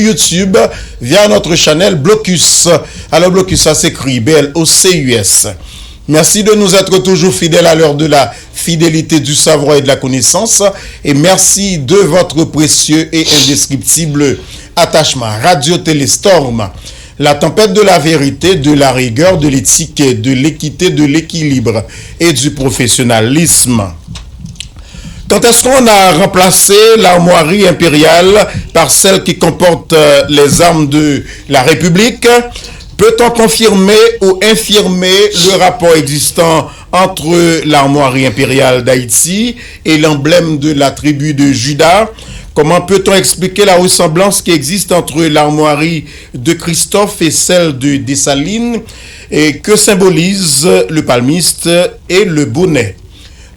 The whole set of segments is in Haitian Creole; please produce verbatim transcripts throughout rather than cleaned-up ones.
YouTube via notre channel Blocus. Alors Blocus, ça s'écrit B L O C U S. Merci de nous être toujours fidèles à l'heure de la fidélité, du savoir et de la connaissance. Et merci de votre précieux et indescriptible attachement. Radio Télé Storm, la tempête de la vérité, de la rigueur, de l'éthique, de l'équité, de l'équilibre et du professionnalisme. Quand est-ce qu'on a remplacé l'armoirie impériale par celle qui comporte euh, les armes de la République? Peut-on confirmer ou infirmer le rapport existant entre l'armoirie impériale d'Haïti et l'emblème de la tribu de Juda? Comment peut-on expliquer la ressemblance qui existe entre l'armoirie de Christophe et celle de Dessalines? Et que symbolise le palmiste et le bonnet?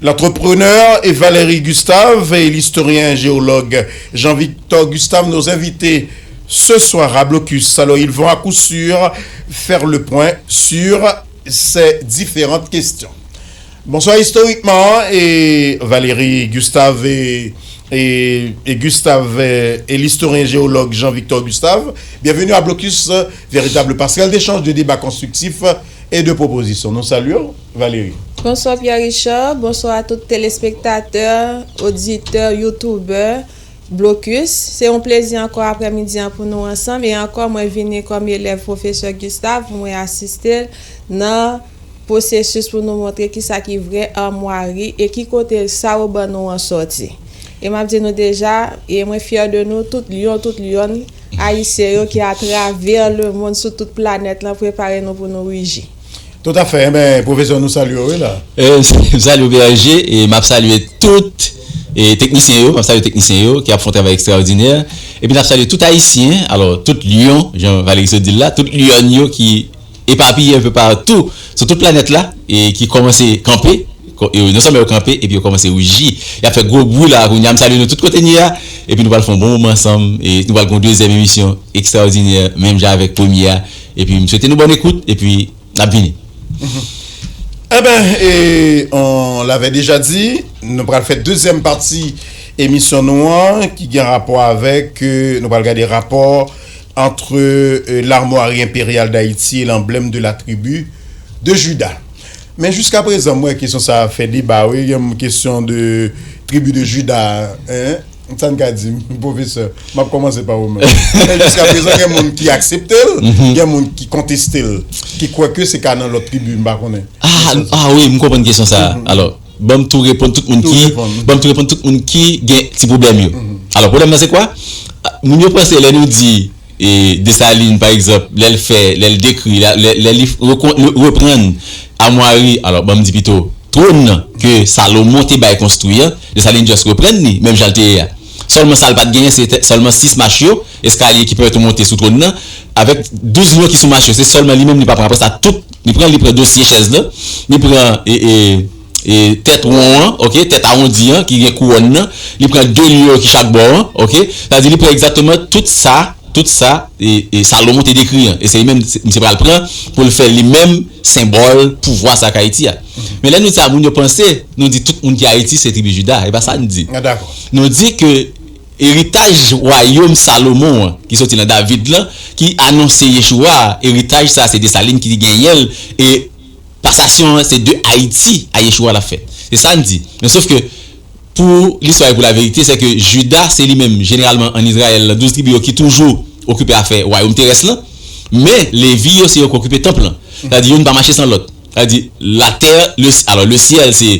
L'entrepreneur et Valérie Gustave et l'historien géologue Jean-Victor Gustave, nos invités ce soir à Blocus. Alors, ils vont à coup sûr faire le point sur ces différentes questions. Bonsoir, historiquement, et Valérie Gustave et, et, et Gustave euh, et l'historien géologue Jean-Victor Gustave. Bienvenue à Blocus, véritable passerelle d'échange, de débat constructif et de propositions. Nous saluons Valérie. Bonswa Pierre Richard, bonswa a tout telespektatè, oditè, youtubè Blocus. Se yon plezi ankò aprèmidi an pou nou ansanm e ankò mwen vini kòm elèv pwofesè Gustave pou mwen asiste l nan pwosesis pou nou montre kisa ki vrè amwari e ki kote sa yo ban nou an sòti. E m ap di nou deja, e mwen fyè de nou, tout lyon, tout lyòn ayisyen yo ki atravè lemonn sou tout planèt lan prepare nou pou nou riji. Toutafè, enben, pwofesè, nou salye w, wi, la. M salye w, B R G, e m ap salye tout e, teknisyen yo, m ap salye teknisyen yo ki ap fè yon travay ekstraòdinè. Epi n ap salye tout Ayisyen, alò, tout lyon, jan Valery sot di l la, tout lyòn yo ki epapiye enpe patou sou tout planèt la e ki kòmanse kanpe, non sèlman yo kanpe, epi yo kòmanse wouji. Y ap fè gwo bri la kounye a. M salye nou tout kote n ye a. Epi nou pral fè yon bon moman ansanm. E nou pral gen yon dezyèm emisyon ekstraòdinè, menm jan avèk premye a. Epi m swete nou bòn ekout. Epi n ap vini. Enben, e, on l'avait déjà dit, nou pral fè dezyèm pati emisyon nou an ki gen rapò avèk, e, nou pral gade rapò entre euh, l'armoirie impériale d'Haïti et l'emblème de la tribu de Juda. Men jiska prezan, m wè kesyon sa a fè deba, wi. Gen kesyon de tribi de Juda, hein? Sa n ka di, pwofesè? M ap kòmanse pa ou menm. Men jiska prezan, gen moun ki aksepte l, gen moun ki konteste l, ki kwè ke se ka nan lòt tribi, m pa konnen. Ah, ah wi, m konprann kesyon sa a. Alò, ban m tou reponn tout moun ki, ban m tou reponn tout moun ki gen ti pwoblèm yo. Alò, pwoblèm nan se kwa? Moun yo panse lè nou di e, Desalin, pa egzanp, lè l fè, lè l dekri, lè, lè, lè li rekon-, reprann amwari, alò, ban m di pito, twòn nan ke Salomon te bay konstwi an, Desalin just reprann li, menm jan l te ye a. Sèlman sa l pa t genyen, se te, sèlman sis mach yo, eskalye ki pèmèt ou monte sou twòn nan, avèk douz lyon ki sou mach yo, se sèlman li menm li pa pran. Apre sa, tout, li pran, li pran dosye chèz lan, li pran, e, e, e, tèt won an, oke, tèt awondi an, ki gen kouwòn nan, li pran de lyon ki chak bò an, oke, sa vle di li pran egzakteman tout sa, tout sa, e, e Salomon te dekri an. E se li menm, se, misye pral pran pou l fè li menm senbòl pouvwa sa k Ayiti a. Men lè nou di sa, moun yo panse, nou di tout moun ki Ayiti se tribi Jida. E pa sa n di. Ah, dakò. Nou di ke eritaj wayòm Salomon an, ki soti nan David lan, ki anonse Yeshua a, eritaj sa se Desalin ki genyen l, e pasasyon an, se de Ayiti a Yeshua l ap fèt. Se sa n di. Men sof ke, pou listwa e pou laverite, se ke Jida, se li menm, jeneralman, ann Izrayèl, nan douz tribi yo ki toujou okipe afè wayòm terès lan, men Levi yo, se yo k okipe tanp lan. Sa di, youn pa mache san lòt. Sa di, latè, le, alò, le syèl, se,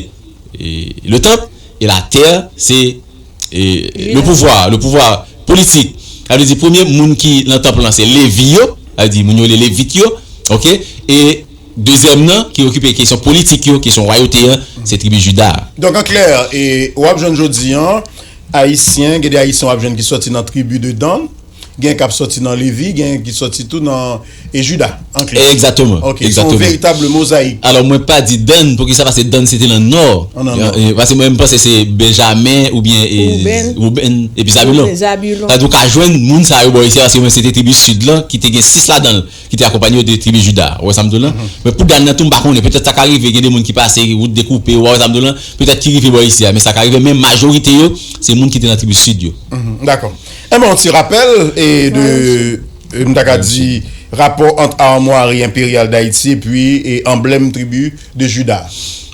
e, le tanp, e latè, se e, le pouvwa, le pouvwa politik. Sa vle di, premye moun ki nan tanp lan, se Levi yo, sa vle di, moun yo rele Levit yo, oke? E dezyèm nan, ki okipe kesyon politik yo, kesyon wayote an, se tribi Jida a. Donk, an klè, e, w ap jwenn jodi an, Ayisyen, gen de Ayisyen w ap jwenn ki sòti nan tribi de Dan, gen k ap sòti nan Levi, gen ki sòti tou nan e Jida, an klè. Egzakteman. Ok, se yon veritab mozayik. Alò, mwen pa di Dan, poukisa? Paske Dan se te nan nò. An nan nò. E, paske mwen, m panse se Benjamen oubyen, e, Wouben. Wouben, epi Zabilon. Zabilon. Sa di w ka jwenn moun sa yo bò isi a, paske mwen se te tribi sid lan, ki te gen sis ladan l, ki te akonpanye yo de tribi Jida. Ou wè sa m di w lan? Men pou Dan nan tou, m pa konnen. Petèt sa ka rive, gen de moun ki pase, wout dekoupe, ou wè sa m di w lan? Petèt ki rive bò isi a, men sa ka rive, men majorite yo, se moun ki te nan tribi sid yo. Mhm, dakò. Enben, yon ti rapèl e de, e, m ta ka di, rapò ant armwari enperyal Dayiti epi e anblèm tribi de Jida.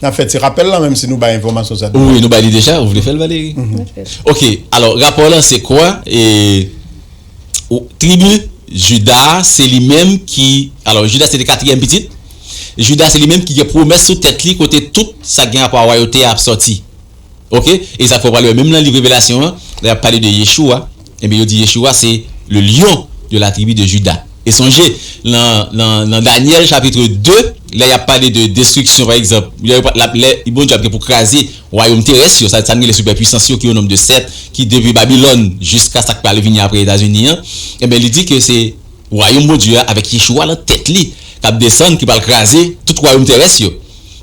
N ap fè ti rapèl la, menm si nou bay enfòmasyon sa deja. Wi, nou bay li deja, ou vle fè l, Valérie? Ok, alò, rapò la se kwa? E, ou, tribi Jida, se li menm ki, alò, Jida se te katriyèm pitit. Jida se li menm ki gen pwomès sou tèt li kote tout sa gen rapò a wayòte a ap sòti. Ok? E sa fè w pral wè menm nan liv Revelasyon an, lè y ap pale de Yeshua, enben yo di Yeshua se le lion de la tribu de Juda. E sonje, nan, nan, nan Danyèl chapit de, lè y ap pale de destriksyon, pa egzanp, lè, lè Bondye ap gen pou kraze wayòm terès yo, sa, sa n rele sipèpwisans yo, ki o nonb de sèt, ki depi Babilòn jiska sa k pral vini apre Etazini an, enben, li di ke se wayòm Bondye a avèk Yeshua lan tèt li, k ap desann, ki pral kraze tout wayòm terès yo.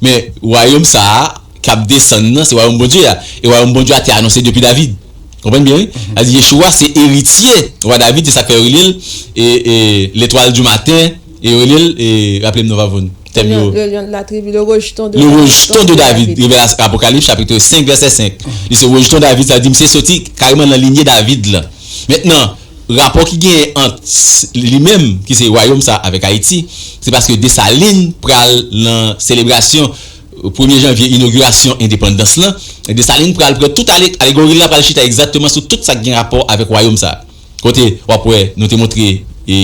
Men, wayòm sa a, k ap desann nan, se wayòm Bondye a. E wayòm Bondye a te anonse depi David. Konprann byen, wi? Sa di Yeshua se eritye wa David, se sa k fè yo rele l, e, e, l'étoile du matin, e yo rele l, e, raple m non, Vavoun. Tèm yo. Le lion de la tribu, le rejeton de Le rejeton de David. Revelasyon, Apokalips, chapit senk, vèsè senk. Li se rejeton David, sa di misye soti kareman nan linye David la. Mentnan, rapò ki genyen ant li menm, ki se wayòm sa, avèk Ayiti, se paske Desalin pral nan selebrasyon premye janvye, inogirasyon endepandans lan. Desalin pral pran tout ale-, alegori la, pral chita egzakteman sou tout sa k gen rapò avèk wayòm sa. Kote w ap wè, nou te montre, e,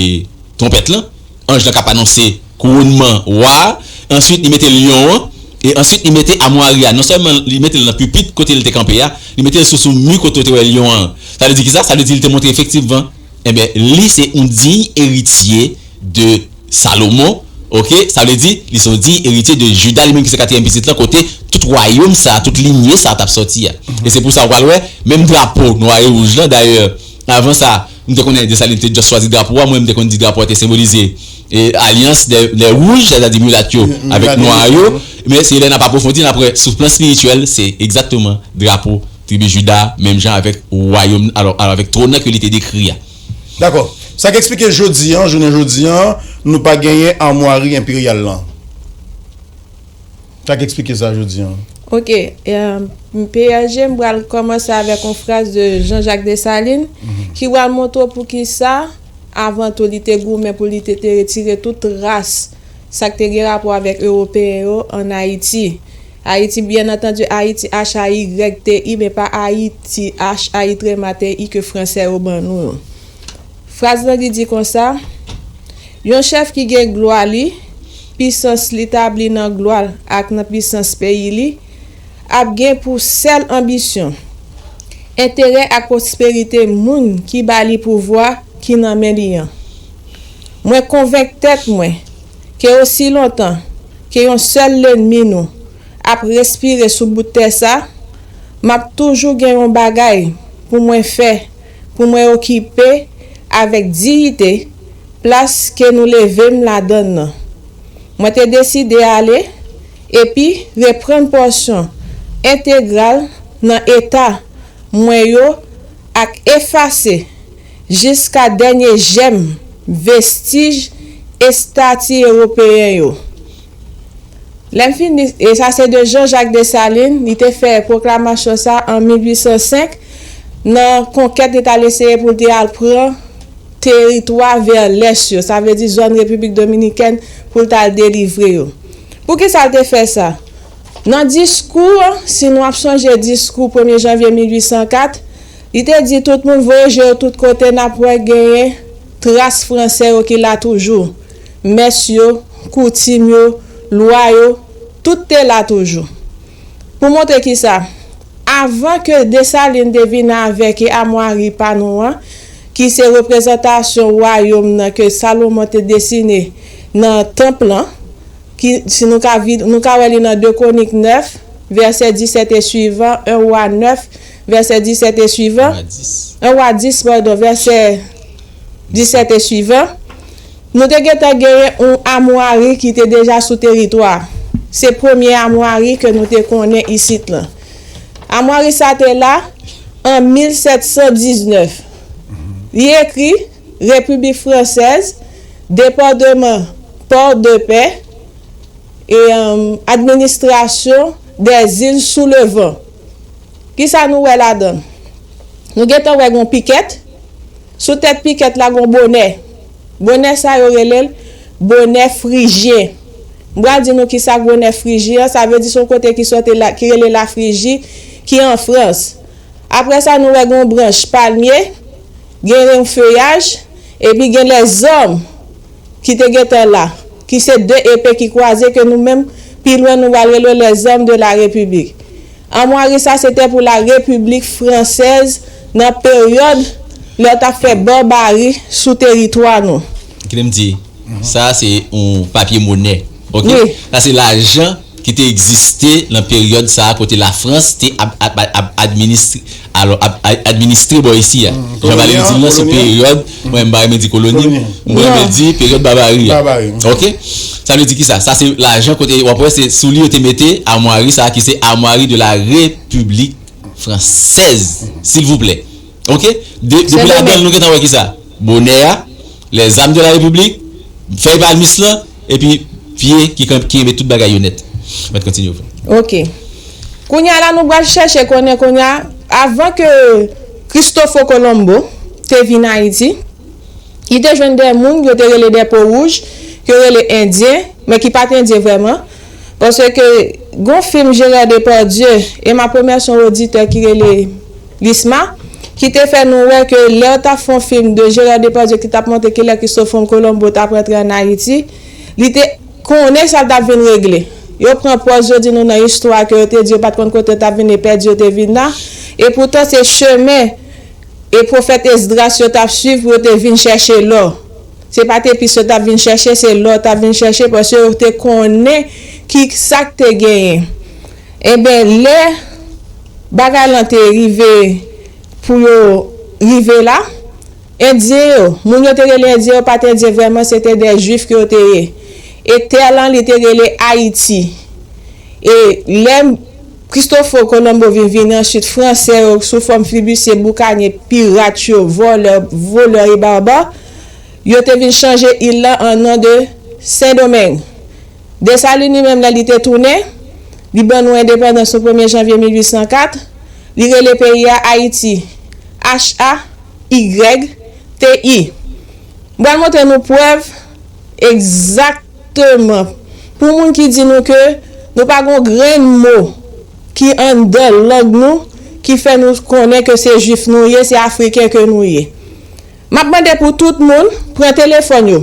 twonpèt lan, anj lan k ap anonse kouwonnman wa a, answit li mete lyon an, e answit li mete amwari a. Non sèlman li mete l nan pipit kote l te kanpe a, li mete l sou, sou mi kote w te wè lyon an. Sa vle di kisa? Sa vle di li te montre efektivman, enben, li se yon diy eritye de Salomon, ok? Sa vle di, li se yon diy eritye de Jida, li menm ki se katriyèm pitit lan, kote tout wayòm sa, tout linye sa t ap sòti a. E se pou sa w pral wè, menm drapo nwa e wouj lan, dayè, avan sa, m te konnen Desalin te just chwazi drapo a, mwen m te konn di drapo a te senbolize, e, alyans dè, dè wouj, sètadi milat yo, avèk nwa yo. Men se lè n ap apwofondi, n ap wè sou plan espirityèl, se egzakteman drapo tribi Jida, menm jan avèk wayòm, alò, alò, avèk twòn nan ke li te dekri a. Dakò. Sa k eksplike jodi an, jounen jodi an, nou pa genyen amwari enperyal lan. Sa k eksplike sa jodi an. Ok, e, P R G, m pral kòmanse avèk yon fraz de Jean-Jacques Dessalines, ki pral montre w poukisa, avan tou, li te goumen pou li te, te retire tout tras sa k te gen rapò avèk Ewopeyen yo ann Ayiti. Ayiti, byen antandi, Ayiti, H A Y T I, men pa Ayiti, H A Y T I, ke fransè yo ban nou yo. Fraz lan, li di konsa, yon chèf ki gen glwa li, pisans li tabli nan glwa l ak nan pisans peyi li, ap gen pou sèl anbisyon enterè ak pwosperite moun ki ba li pouvwa ki nan men li an. Mwen konvenk tèt mwen ke osi lontan ke yon sèl lènmi nou ap respire sou bout tè sa, m ap toujou gen yon bagay pou mwen fè, pou mwen okipe avèk diyite plas ke nou leve m ladann nan. Mwen te deside ale epi reprann pòsyon entegral nan eta mwen yo ak efase jiska dènye jèm vestij estati ewopeyen yo. Lè m fini, e sa se de Jean-Jacques Dessalines, li te fè pwoklamasyon sa an mil uit san senk, nan konkèt li t al eseye pou l te al pran teritwa vè lès yo, sa vle di zòn Repiblik Dominikèn, pou l t al delivre yo. Poukisa l te fè sa? Nan diskou an, si nou ap sonje diskou premye janvye mil uit san kat, li te di tout moun voye je yo tout kote, n ap wè genyen tras fransè yo ki la toujou. Mès yo, koutim yo, lwa yo, tout te la toujou. Pou montre kisa, avan ke Desalin te vin avèk amwari pa nou an, ki se reprezantasyon wayòm nan ke Salomon te desine nan tanp lan, ki, si nou ka vid-, nou ka wè li nan de Kwonik nèf, vèsè disèt e swivan, en Wa nèf, vèsè disèt e swivan, en Wa dis, padon, vèsè disèt e swivan, nou te gentan genyen yon amwari ki te deja sou teritwa a. Se premye amwari ke nou te konnen isit lan. Amwari sa te la an mil sèt san diznèf. Li ekri Repiblik Fransèz, depatman Port-de-Paix, e, um, administration des îles sous le vent. Kisa nou wè ladan? Nou gentan wè gon pikèt, Sou tèt pikèt la, gon bonè. Bonè sa yo rele l bonè frijyen. M pral di nou ki sa k bonè frijyen an. Sa vle di se yon kote ki sòti la, ki rele Lafriji, ki an Frans. Apre sa, nou wè gen yon branch palmye, gen yon feyaj, epi gen lèzòm ki te gentan la, ki se de epe ki kwaze ke nou menm, pi lwen nou pral rele lèzòm de la Repiblik. Amwari sa se te pou la Repiblik Fransèz nan peryòd lè yo t ap fè barbari sou teritwa nou. Kite m di, sa se yon papye monè. Ok? Wi. Sa se lajan ki te egziste nan peryòd sa a kote Lafrans te ap, ap, ap, ap administre, alò, ap, ap administre bò isi a. Jan Valery di l lan, se koloni an, peryòd, mwen m pa renmen di koloni, m renmen di peryòd barbari a. Ok? Sa vle di ki sa? Sa se lajan kote, w ap wè, se sou li yo te mete amwari sa a ki se Armoirie de la République Française, silvouplè. Ok? De, depi ladan l, nou gentan wè ki sa? Bonè a, les armes de la République, fèy palmis lan, epi pye ki kan-, ki kenbe tout bagay yo nèt. Mèt kontinye, frè. Ok. Kounye a la, nou pral chèche konnen kounye a, avan ke Christopher Colombo te vin Ayiti, li te jwenn de moun yo te rele de po wouj, yo rele Endyen, men ki pa t Endyen vrèman. Paske gon fim Gérard Depardieu, e m ap remèsye yon oditè ki rele Lisma, ki te fè nou wè ke lè yo t ap fè yon fim de Gérard Depardieu ki t ap montre kilè Christopher Colombo t ap rantre ann Ayiti, li te konnen sa l t ap vin regle. Yo pran pòz yo di nou nan istwa ke yo te di yo pa t konn kote yo t ap vin e pèdi yo te vin la. E poutan se chemen e pwofèt Esdras yo t ap swiv pou yo te vin chèche lò. Se pa t epis yo t ap vin chèche, se lò yo t ap vin chèche, paske yo te konnen ki sa k te genyen. Enben, lè bagay lan te rive pou yo rive la, Endyen yo, moun yo te rele Endyen yo pa t Endyen vrèman, se te de Jwif ke yo te ye. E tè lan li te rele Ayiti. E lè Christopher Colombo vin vini answit, Fransè yo, sou fòm flibisye, boukanye, pirat yo, vòlè, volè e baba, yo te vin chanje il lan an non de Sendomeng. Desalin li menm, lè li te tounen, li ban nou endepandans nou premye janvye mil uit san kat, li rele peyi a Ayiti, H A Y T I. M pral montre nou prèv egzakteman pou moun ki di nou ke nou pa gon grenn mo ki anndan lang nou ki fè nou konnen ke se Jwif nou ye, se Afriken ke nou ye. M ap mande pou tout moun pran telefòn yo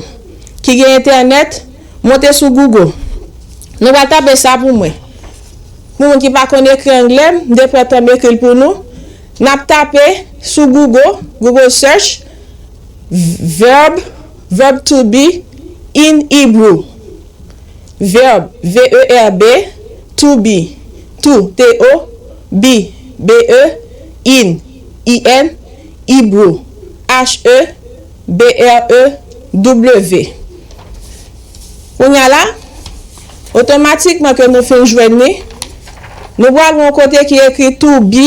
ki gen entènèt, monte sou Google. Nou pral tape sa pou mwen. Pou moun ki pa konn ekri anglè, m te pran tan m ekri l pou nou. N ap tape sou Google, Google Search, verb, verb to be in Hebrew. Verb, V E R B, to be, to, T O, be, B E, in, I N, Hebrew, H E B R E W. Kounye a la, otomatikman ke nou fin jwenn li, nou pral yon kote ki ekri to be,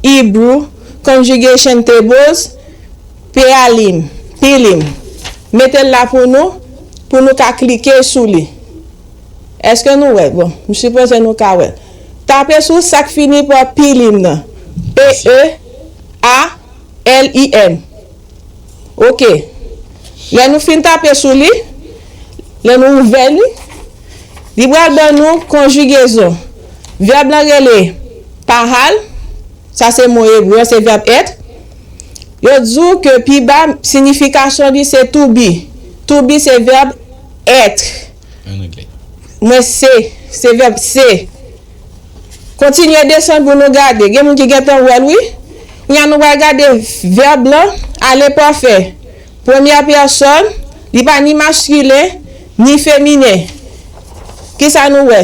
Hebrew, conjugation tables, Pealim, Pilim. Mete l la pou nou, pou nou ka klike sou li. Èske nou wè? Bon, m sipoze nou ka wè. Tape sou sa k fini pa Pilim nan. P E A L I M. Ok. Lè nou fin tape sou li, lè nou ouvè li, li pral ban nou konjigezon. Vèb lan rele pahal, sa se mo ebre, se vèb èt. Yo di w ke pi ba, siyifikasyon li se to be. To be se vèb èt. An anglè. Mwen se, se vèb se. Kontinye desann pou nou gade. Gen moun ki gentan wè l, wi. Kounye a nou pral gade vèb lan, ale pafè. Premyè pèsòn, li pa ni maskilen, ni feminen. Kisa nou wè?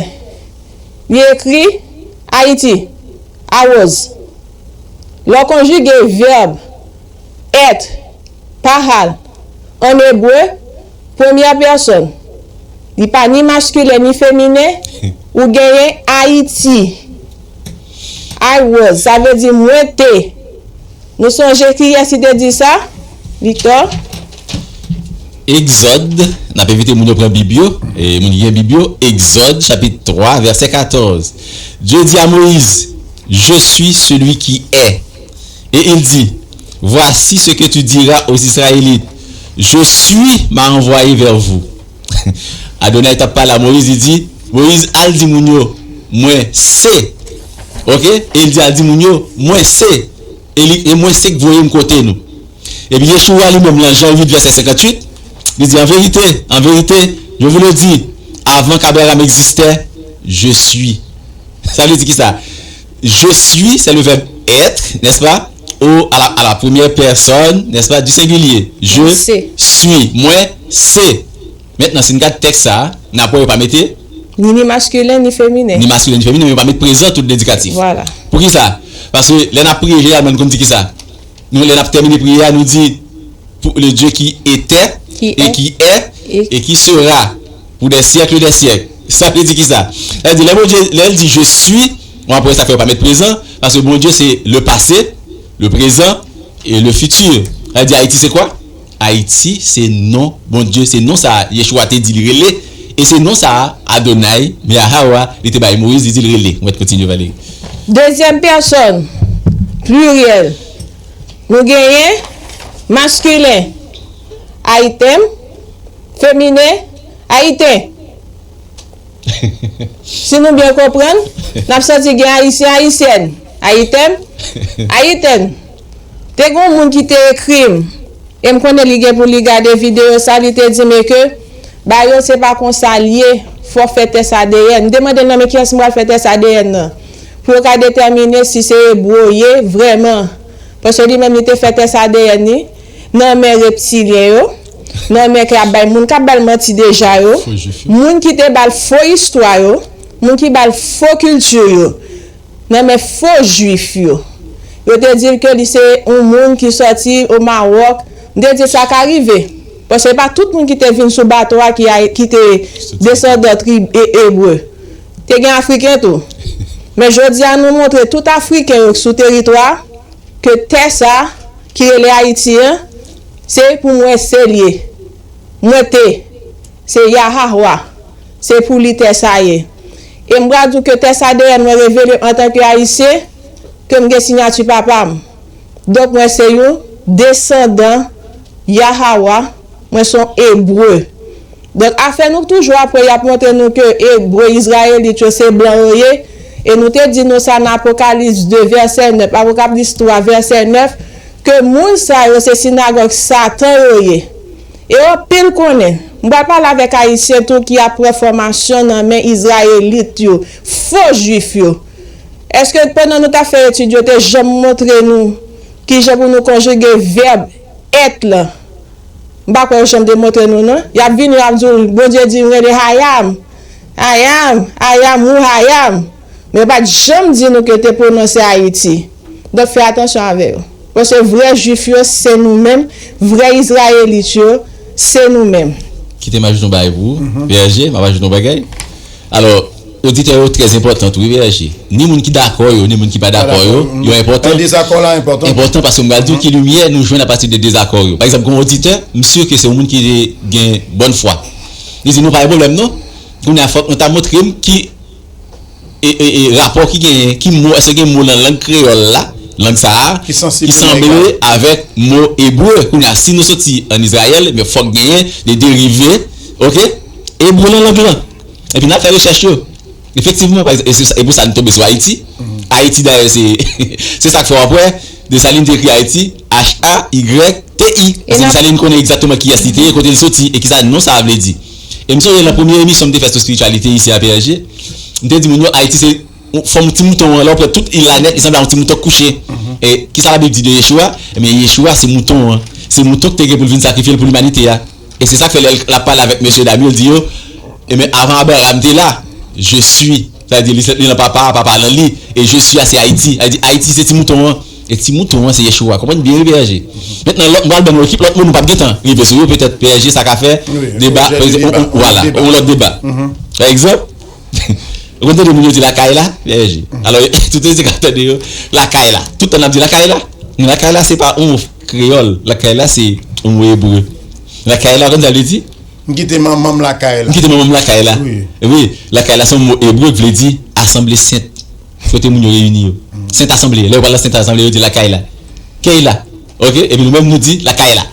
Li ekri Ayiti, arose. Lè w konjige vèb èt, pahal, an ebre, premyè pèsòn, li pa ni maskilen ni feminen, ou genyen Ayiti. I was, sa vle di mwen te. Nou sonje kiyès ki te di sa? Victor? Egzòd, n ap envite moun yo pran Bib yo, e moun ki gen Bib yo, Egzòd, chapit twa, vèsè katòz. Dieu dit à Moïse, Je suis celui qui est. Et il dit, Voici ce que tu diras aux Israélites. Je suis m'a envoyé vers vous. Adonai t ap pale a Moyiz, li di, Moyiz, al di moun yo, mwen se. Oke? E l di, al di moun yo, mwen se. E, li, e mwen se k voye m kote nou. Epi Yeshua li menm, lan Jan uit, vèsè senkantuit, li di, en vérité, en vérité, je vous le dis, avant qu'Abraham existait, je suis. Sa vle di ki sa? Je suis, c'est le verbe être, n'est-ce pas? Au, à la, à la première personne, n'est-ce pas, du singulier. Je suis. Mwen se. Mentnan, si n gad tèks sa a, n ap wè yo pa mete. Ni, ni maskilen, ni feminen. Ni maskilen, ni feminen, men yo pa met prezan tout lendikatif. Vwala. Poukisa? Paske lè n ap priye, jeneralman, nou konn di kisa? Nou, lè n ap tèmine priyè a, nou di, pour le Dieu qui était, qui et est, qui est, et, et qui sera, pour des siècles des siècles. Sa vle di kisa? Sa vle di, lè Bondye, lè l di je suis, bon, apre sa fè yo pa met prezan, paske Bondye se le passé, le présent et le futur. Sa vle di Ayiti se kwa? Ayiti se non Bondye, se non sa Yeshua te di li rele, e se non sa Adonai, Yahawah, li te bay Moyiz, li di l rele. Mwen kontinye pale. Dezyèm pèsòn, pliryèl. Nou genyen maskilen, Ayitem, feminen, Ayiten. Si nou byen konprann, n ap santi gen Ayisyen, Ayisyèn, Ayitem, Ayiten. Te gen yon moun ki te ekri m, e m konnen li gen pou li gade videyo sa, li te di m ke ba yo se pa konsa l ye, fò w fè tès A D N. M te mande l nan men kiyès m pral fè tès A D N nan, pou yo ka detèmine si se ebre w ye vrèman. Paske li menm li te fè tès A D N li nan men reptilyen yo, nan men k ap bay moun k ap ba l manti deja yo, moun ki te ba l fo istwa yo, moun ki ba l fo kilti yo, nan men fo jwif yo. Yo te di l ke li se yon moun ki sòti o Mawòk. M te di sa ka rive. Paske pa tout moun ki te vin sou bato a ki, ki te desandan trib e, ebre. Te gen Afriken tou. Men jodi a nou montre tout Afriken yo sou teritwa ke tè sa ki rele Ayiti an, se pou mwen se l ye. Mwen te, se Yahawah, se pou li tè sa ye. E m pral di w ke tè sa dèyè mwen revele m antanke Ayisyen, ke m gen siyati papa m. Donk mwen se yon desandan Yahawah, mwen se yon ebre. Donk, afè nou toujou apre y ap montre nou ke ebre, Izrayelit yo, se blan yo ye, e nou te di nou sa nan Apokalips de vèsè nèf, Apokalips twa vèsè nèf, ke moun sa yo se sinagòg Satan yo ye. E anpil konnen, m pral pale avèk Ayisyen tou ki ap pran fòmasyon nan men Izrayelit yo, fo Jwif yo. Èske pandan nou t ap fè etid yo, te janm montre nou kijan pou nou konjige vèb èt lan? M pa kwè yo janm te montre nou, non. Y ap vini, y ap di w, Bondye di m rele Hayam. Hayam, Hayam, ou Hayam. Men yo pa t janm di nou ke yo te pwononse Ayiti. Donk, fè atansyon avè yo. Paske vrè Jwif yo, se nou menm. Vrè Izrayelit yo, se nou menm. Kite m ajoute yon bagay pou ou, P S G, m ap ajoute yon bagay. Alò, oditè yo trè enpòtan tou, wi, P S G. Ni moun ki dakò yo, ni moun ki pa dakò yo, yo enpòtan. Dezakò la enpòtan. Enpòtan paske m pral di w ki limyè nou jwenn apati de dezakò yo. Pa egzanp, gen yon oditè, m si ke se yon moun ki te gen bòn fwa. Li di, "Non, pa gen pwoblèm, non. Kounye a, fòk nou ta montre m ki, e, e, e, rapò ki genyen, ki mo, èske gen mo nan lang kreyòl la, lang sa a, ki sanble avèk mo ebre." Kounye a, si nou soti ann Izrayèl, men fòk genyen de derive, oke, ebre nan lang lan. Epi n ap fè rechèch yo. Efektivman, pa egzanp, e se sa, e pou sa nou tonbe sou Ayiti. Ayiti, dayè, se, se sa k fè w ap wè Desalin te ekri Ayiti, H A Y T I. Paske Desalin konnen egzakteman kiyès li te ye, kote l soti, e kisa non sa a vle di. E m sonje nan premye emisyon m te fè sou espirityalite isi a P S G, m te di moun yo, Ayiti se yon fòm ti mouton an, lè w pran tout il la nèt, li sanble a yon ti mouton k kouche. E kisa Labib di de Yeshua? Ebyen, Yeshua se mouton an. Se mouton k te gen pou l vin sakrifye l pou limanite a. E se sa k fè lè l ap pale avèk mesye dam yo, l di yo, ebyen, avan Abraram te la, je suis. Sa vle di, li, li nan papa a, papa a nan li. E je suis a, se Ayiti. Sa vle di, Ayiti se ti mouton an. E ti mouton an, se Yeshua. Konprann byen, wi, P S G. Mentnan, lòt, m pral ban nou ekip, lòt moun, nou p ap gentan rive sou yo, petèt P S G, sa ka fè deba, vwala, yon lòt deba. Pa egzanp, ou konn tande moun yo di lakay la, P S G. Alò, tout se ka tande yo, lakay la. Tout tan n ap di lakay la. Men lakay la, se pa yon mo kreyòl. Lakay la, se yon mo ebre. Lakay la, ou konn sa l vle di? M kite manman m lakay la. M kite manman m lakay la. Wi. Wi, lakay la se yon mo ebre k vle di asanble sent. Kote moun yo reyini yo. Sent asanble. Lè yo pral nan sent asanble, yo di lakay la. Kay la. Ok? Epi nou menm nou di lakay la.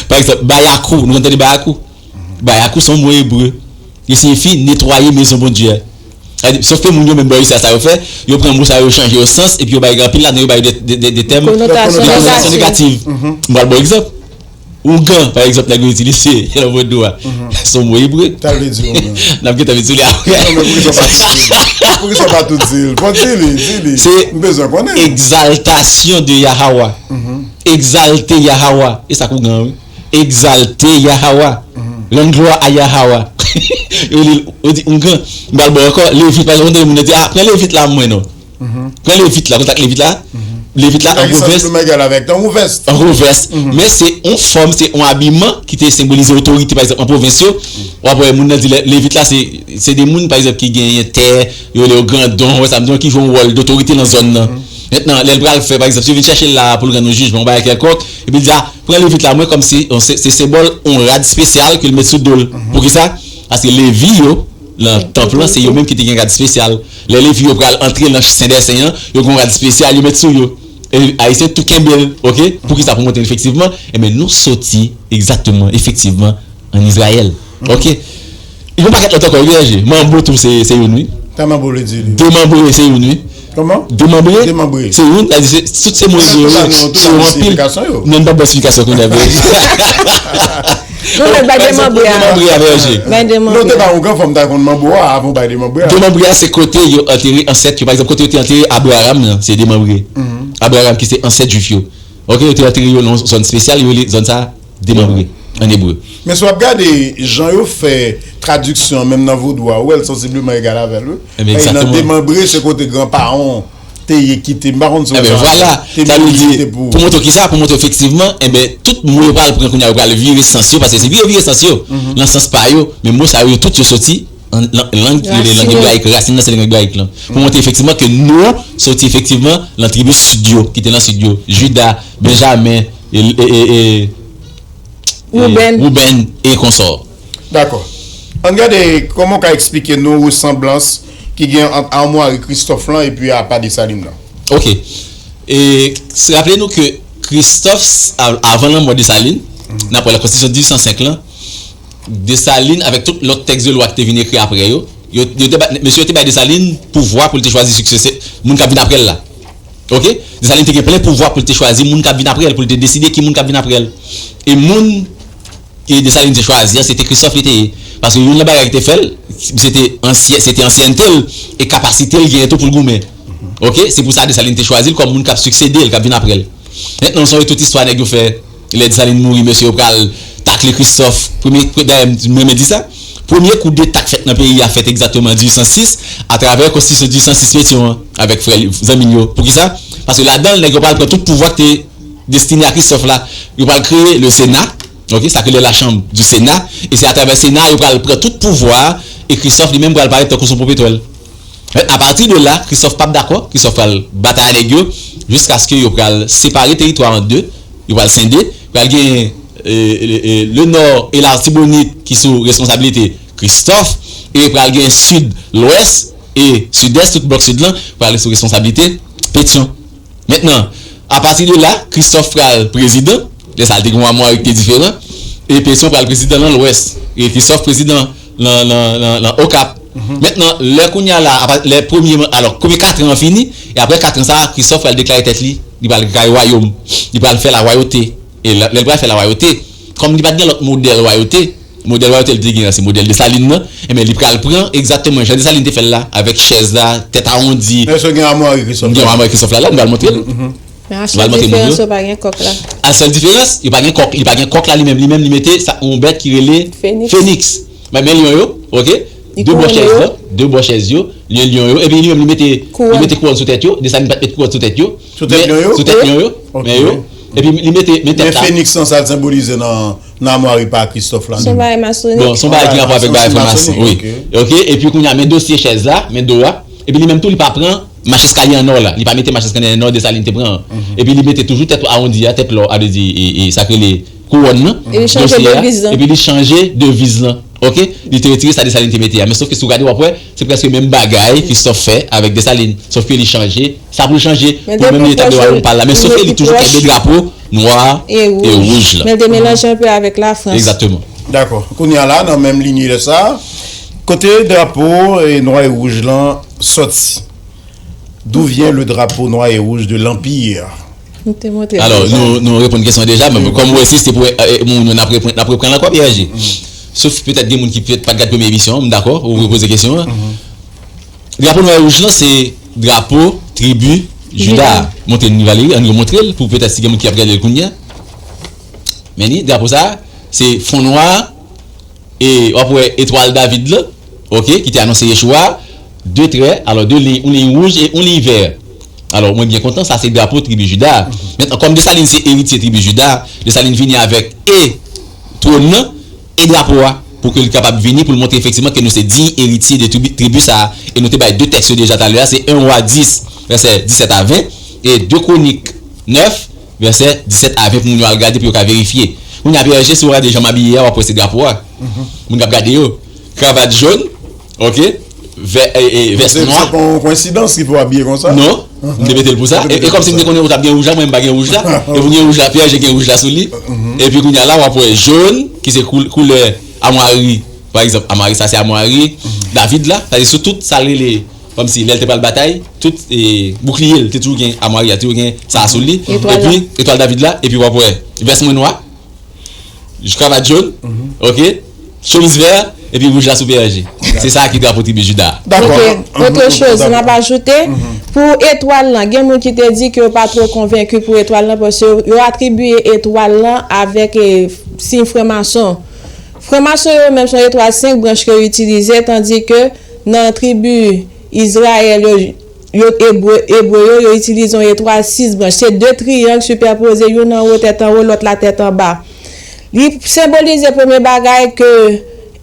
Pa egzanp, Bayakou. Nou konn tande Bayakou? Bayakou se yon mo ebre. Li siyifi netwaye mezon Bondye a. Sa di, sòf ke moun yo menm bò isi a, sa yo fè, yo pran mo sa yo chanje yo sans, epi yo bay anpil ladan yo bay de, de, de, de tèm, de konotèm negatif. M pral ba w egzanp. Oungan, pa egzanp, nèg yo itilize nan vodou a. Se yon mo ebre. Sa l vle di oungan? N ap gentan vin sou li apre. Non, men poukisa w pa tou di l? Poukisa w pa tou di l? Bon, di li, di li. M bezwen konnen. Egzaltasyon de Yahawa. Egzalte Yahawa. E sa k oungan an, wi. Egzalte Yahawa. Rann glwa a Yahawa. Yo li, yo di oungan. M pral ba w ankò. Levit, pa egzanp, ou tande moun nan di, ah, pran Levit la mwen non. Pran Levit la, kontak Levit la. Levit la an pwovens. An pwovens. Men se yon fòm, se yon abiman ki te senbolize otorite, pa egzanp, an pwovens yo. W ap wè moun nan di Levit la, se, se de moun, pa egzanp, ki genyen tè, yo rele yo grandon, wè sa m di, ki jwe yon wòl dotorite nan zòn nan. Mentnan, lè l pral fè, pa egzanp, si yo vin chèche l la pou l rann yon jijman, yon bagay kèlkonk, epi l di, ah, pran Levit la, mwen, kòm se, se, se senbòl yon rad espesyal ke l met sou do l. Poukisa? Paske Levi yo, nan tanp lan, se yo menm ki te gen rad espesyal. Lè Levi yo pral antre nan Sen dè Sen an, yo gen yon rad espesyal yo met sou yo. E Ayisyen tou kenbe l, ok? Poukisa? Pou montre n efektivman, enben, nou soti egzakteman, efektivman, ann Izrayèl. Ok? Li gen yon pakèt lòt ankò, wi, Bèje. Manbo tou, se, se youn, wi. Sa manbo vle di, li? Demanbre, se youn, wi. Kòman? Demanbre, demanbre, se youn, sa di se, tout se mo ebre yo, se yo anpil. Men m p ap ba w esplikasyon kounye a, Bèje. Nou mèt bay demanbre a. Demanbre a, Bèje. Bay demanbre. Non, te pa yon gran fòm, ta konn manbo a, avan w bay demanbre a. Demanbre a, se kote yo antere ansèt yo. Pa egzanp, kote yo te antere Abraram nan, se demanbre. Abraram ki se ansèt Jwif yo. Ok, yo te antere yo nan yon zòn espesyal, yo rele zòn sa a demanbre, an ebre. Men si w ap gade jan yo fè tradiksyon an, menm nan vodou a, ou wè l sansibleman egal avè l, wi. Ebyen, egzakteman. Nan demanbre, se kote granparan w te ye kite, m pa konn si w wè sa, vwala, te milite pou. Pou montre w kisa, pou montre w efektivman, enben, tout mo yo pral pran kounye a, yo pral vire sans yo, paske se vire, vire sans yo, nan sans pa yo, men mo sa yo, yo tout yo soti an, lan-, lang ki rele lang ebrayik, rasin nan se lang ebrayik lan. Pou montre efektivman ke nou soti efektivman lan tribi sid yo, ki te lan sid yo, Jida, Benjamen, e, e, e, e, Wouben. Wouben e konsò. Dakò. Ann gade kòman w ka eksplike nou resanblans ki gen ant amwari Kristòf lan epi apa Desalin nan. Ok. E, raple nou ke Kristòf, av-, avan lanmò Desalin, n ap wè la konstitisyon dizuit san senk lan, Desalin avèk tout lòt tèks de lwa ki te vin ekri apre yo, yo, yo te ba, mesye yo te bay Desalin pouvwa pou l te chwazi siksesè, moun k ap vin apre l la. Ok? Desalin te gen plen pouvwa pou l te chwazi moun k ap vin apre l, pou l te deside ki moun k ap vin apre l. E moun ke Desalin te chwazi a, se te Kristòf li te ye. Paske youn nan bagay ki te fè l, se te ansyen, se te ansyènte l e kapasite l genyen tou pou l goumen. Ok? Se pou sa Desalin te chwazi l kòm moun k ap siksede l, k ap vin apre l. Mentnan, nou sonje tout istwa nèg yo fè. Lè Desalin mouri, mesye yo pral takle Kristòf. Premye, pre-, dayè, m renmen di sa. Premye koudeta k fèt nan peyi a fèt egzakteman dizuit san sis, atravè konstitisyon dizuit san sis Petyon an, avèk frè li, zanmi l yo. Poukisa? Paske ladan l, nèg yo pral pran tout pouvwa ki te destine a Kristòf la. Yo pral kreye le Sena, ok, sa k rele la Chambre du Sénat, e se atravè Sena a yo pral pran tout pouvwa a, e Kristòf li menm pral parèt tankou sou popetwèl. Apati de la, Kristòf p ap dakò, Kristòf pral batay a nèg yo, jiskaske yo pral separe teritwa an de, yo pral sende, pral gen, e, e, e, le Nò e Latibonit ki sou responsablite Kristòf, e pral gen Sid, Lwès e Sidès, tout blòk Sid lan, pral sou responsablite Petyon. Mentnan, apati de la, Kristòf pral prezidan, lè sa a te gen yon amwari ki te diferan, e Petyon pral prezidan nan Lwès, e Kristòf prezidan nan, nan, nan, nan Okap. Mentnan, lè kounye a la, apa, lè premye, alò, premye katran an fini, e apre katran sa a, Kristòf pral deklare tèt li, li pral kay wayòm, li pral fè lawayòte. E lè, lè l pral fè lawayòte, kòm li pa t gen lòt modèl wayote, modèl wayote l te gen an, se modèl Desalin nan, enben, li pral pran egzakteman jan Desalin te fè l la, avèk chèz la, tèt awondi. Èske gen amwari Kristòf la? Gen amwari Kristòf la, la, nou pral montre l. Men a sèl diferans, yo pa gen kòk la. A sèl diferans, yo pa gen kòk, li pa gen kòk la li menm. Li menm, li mete sa, yon bèt ki rele Feniks. Men, men lyon yo, ok? De bò chèz la, de bò chèz yo, lyon, lyon yo. Epi li menm, li mete, li mete kouwòn sou tèt yo. Desalin pa t met kouwòn sou tèt yo. Sou tèt lyon yo? Sou tèt lyon yo. Ok. Men yo. Epi li mete, men tèt la. Men Feniks lan, sa l senbolize nan, nan amwari pa Kristòf la? Se yon bagay masonik. Bon, se yon bagay ki gen rapò avèk bagay franmason, wi. Ok. Ok, epi kounye a, men dosye chèz la, men do a. Epi li menm tou, li pa pran mach eskalye an nò la. Li pa mete mach eskalye an nò Desalin te pran an. Epi li mete toujou tèt awondi a, tèt lò a, vle di, e, e, sa k rele kouwòn nan, dosye a. Epi li chanje deviz lan. Ok? Li te retire sa Desalin te mete a. Men sof ke si w gade, w ap wè, se prèske menm bagay Kristòf fè avèk Desalin. Sof ke li chanje sa pou l chanje, pou l menm li etabli wayòm pa l la. Men sof ke li toujou kenbe drapo nwa e wouj lan. Men l te melanje anpe avèk Lafrans. Egzakteman. Dakò. Kounye a la, nan menm linye de sa, kote drapo e nwa e wouj lan sòti? D'où vient le drapeau noir et rouge de l'Empire? Alò, nou, nou reponn kesyon deja, men kòm ou wè, si se te pou moun yo, n ap reprann l ankò, P R G. Sof petèt gen moun ki petèt pa t gad premye emisyon an, m dakò, ou repoze kesyon an. Drapo nwa e wouj lan, se drapo tribi Jida a. Montre n li, Valery, ann remontre l, pou petèt si gen moun ki ap gade l kounye a. Men li, drapo sa a, se fon nwa, e w ap wè etwal David lan, oke, ki te anonse Yeshua, de trè, alò, de liy, yon liy wouj e yon liy vè. Alò, mwen byen kontan, sa se drapo tribi Jida a. Mentnan, kòm Desalin se eritye tribi Jida a, Desalin vini avèk e twòn nan, e drapo a, pou ke li kapab vini, pou l montre efektivman ke nou se diy eritye de tribi, tribi sa a. E nou te bay de tèks yo deja talè a, se en Wa dis, vèsè disèt a ven, e de Kwonik nèf, vèsè disèt a ven pou moun yo al gade, pou yo ka verifye. Kounye a, P R G, si w gade jan m abiye a, w ap wè se drapo a. Moun k ap gade yo. Kravat jòn, oke, vè, e, e, vès nwa. Se pa yon koensidans ki fè w abiye konsa? Non, m te mete l pou sa. E, e kòmsi m te konnen ou t ap gen wouj la, mwen m pa gen wouj la. E pou gen wouj la, P R G gen wouj la sou li. Epi kounye a la, w ap wè jòn, ki se kou, koulè amwari. Pa egzanp, amwari sa se amwari David la, sa se sou tout sa l rele, kòmsi lè l te pral batay, tout, e, boukliye l te toujou gen, amwari a toujou gen sa a sou li. Epi, etwal David la, epi w ap wè vès mwen nwa, kravat jòn, oke, chemiz vè, epi wouj la sou P R G. Se sa ki drapo tribi Jida a. Dakò. Oke, otre choz, m ap ajoute, pou etwal lan, gen moun ki te di ke yo pa twò konvenki pou etwal lan, paske yo, yo atribiye etwal lan avèk, e, siy franmason. Franmason yo menm se yon etwal senk branch ke yo itilize, tandike nan tribi Izrayèl yo, yo ebre, ebre yo, yo itilize yon etwal sis branch. Se de triyang sipèpoze, youn anwo, tèt anwo, lòt la tèt anba. Li senbolize premye bagay ke,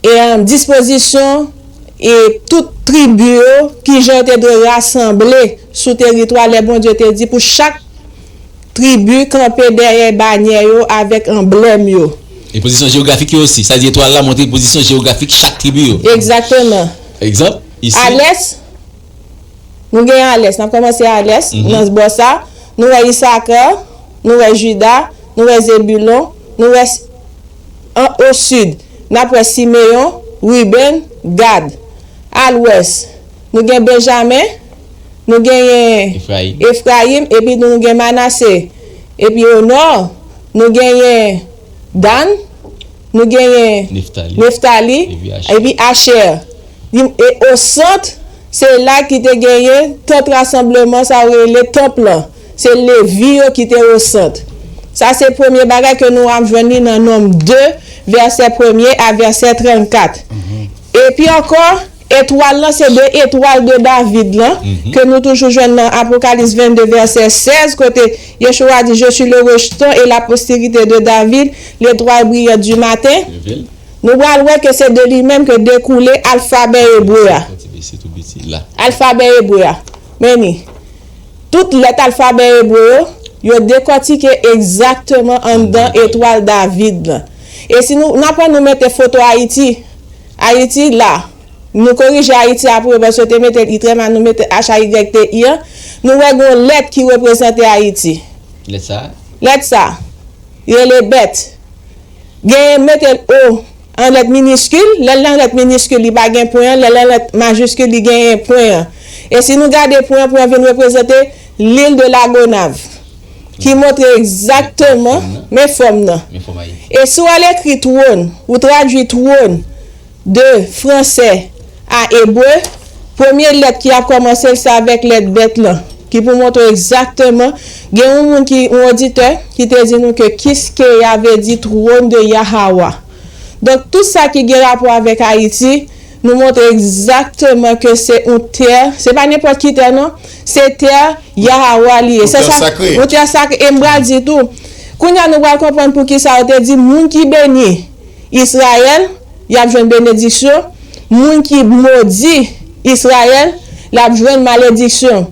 e, dispozisyon e tout tribi yo, kijan yo te dwe rasanble sou teritwa, lè Bondye te di pou chak tribi kanpe dèyè banyè yo avèk anblèm yo. E pozisyon jewografik yo osi. Sa di etwal la montre pozisyon jewografik chak tribi yo. Egzakteman. Egzanp, isi. Alès, nou gen alès. N ap kòmanse alès, nan bò sa. Nou wè Isakar, nou wè Jida, nou wè Zebilon, nou wè, an, o sid, n ap wè Simeyon, Ribenn, Gad. A lwès, nou gen Benjamen, nou genyen Efrayim, epi nou gen Manase. Epi o nò, nou genyen Dan, nou genyen Neftali, epi Achè. E o sant, se la ki te genyen tant rasanbleman sa yo rele tanp lan. Se Levi yo ki te o sant. Sa se premye bagay ke nou ap jwenn li nan Nonm de, vèsè premye a vèsè trannkat. Epi ankò, etwal lan se de etwal de David lan, ke nou toujou jwenn nan Apokalis vennde vèsè sèz, kote Yeshua di, Je suis le rejeton et la postérité de David, l'étoile brillante du matin. Nou pral wè ke se de li menm ke dekoule alfabè ebre a. Alfabè ebre a. Men ni. Tout lèt alfabè ebre yo, yo dekòtike egzakteman anndan etwal David lan. E si nou, n ap pran nou mete foto Ayiti. Ayiti la. Nou korije Ayiti apre, paske yo te mete l itrèman, nou mete H A Y T I an. Nou wè gen yon lèt ki reprezante Ayiti. Lèt sa? Lèt sa. Rele bèt. Genyen mete l O an lèt miniskil, lè l nan lèt miniskil, li pa gen pwen an, lè l nan lèt majiskil, li genyen pwen an. E si nou gade pwen an, pwen an vin reprezante l'île de la Gonâve, ki montre egzakteman, men fòm nan. E si w al ekri twòn, ou tradui twòn de fransè a ebre, premye lèt ki ap kòmanse l se avèk lèt bèt lan, ki pou montre w egzakteman. Gen yon moun ki, yon oditè, ki te di nou ke Kiskeya vle di twòn de Yahawa. Donk, tout sa ki gen rapò avèk Ayiti, nou montre egzakteman ke se yon tè, se pa nenpòt ki tè non, se tè Yahawa li ye. Yon tè sakre. Yon tè sakre. E m pral di tou, kounye a nou pral konprann poukisa yo te di moun ki beni Izrayèl, y ap jwenn benediksyon. Moun ki modi Izrayèl, l ap jwenn malediksyon.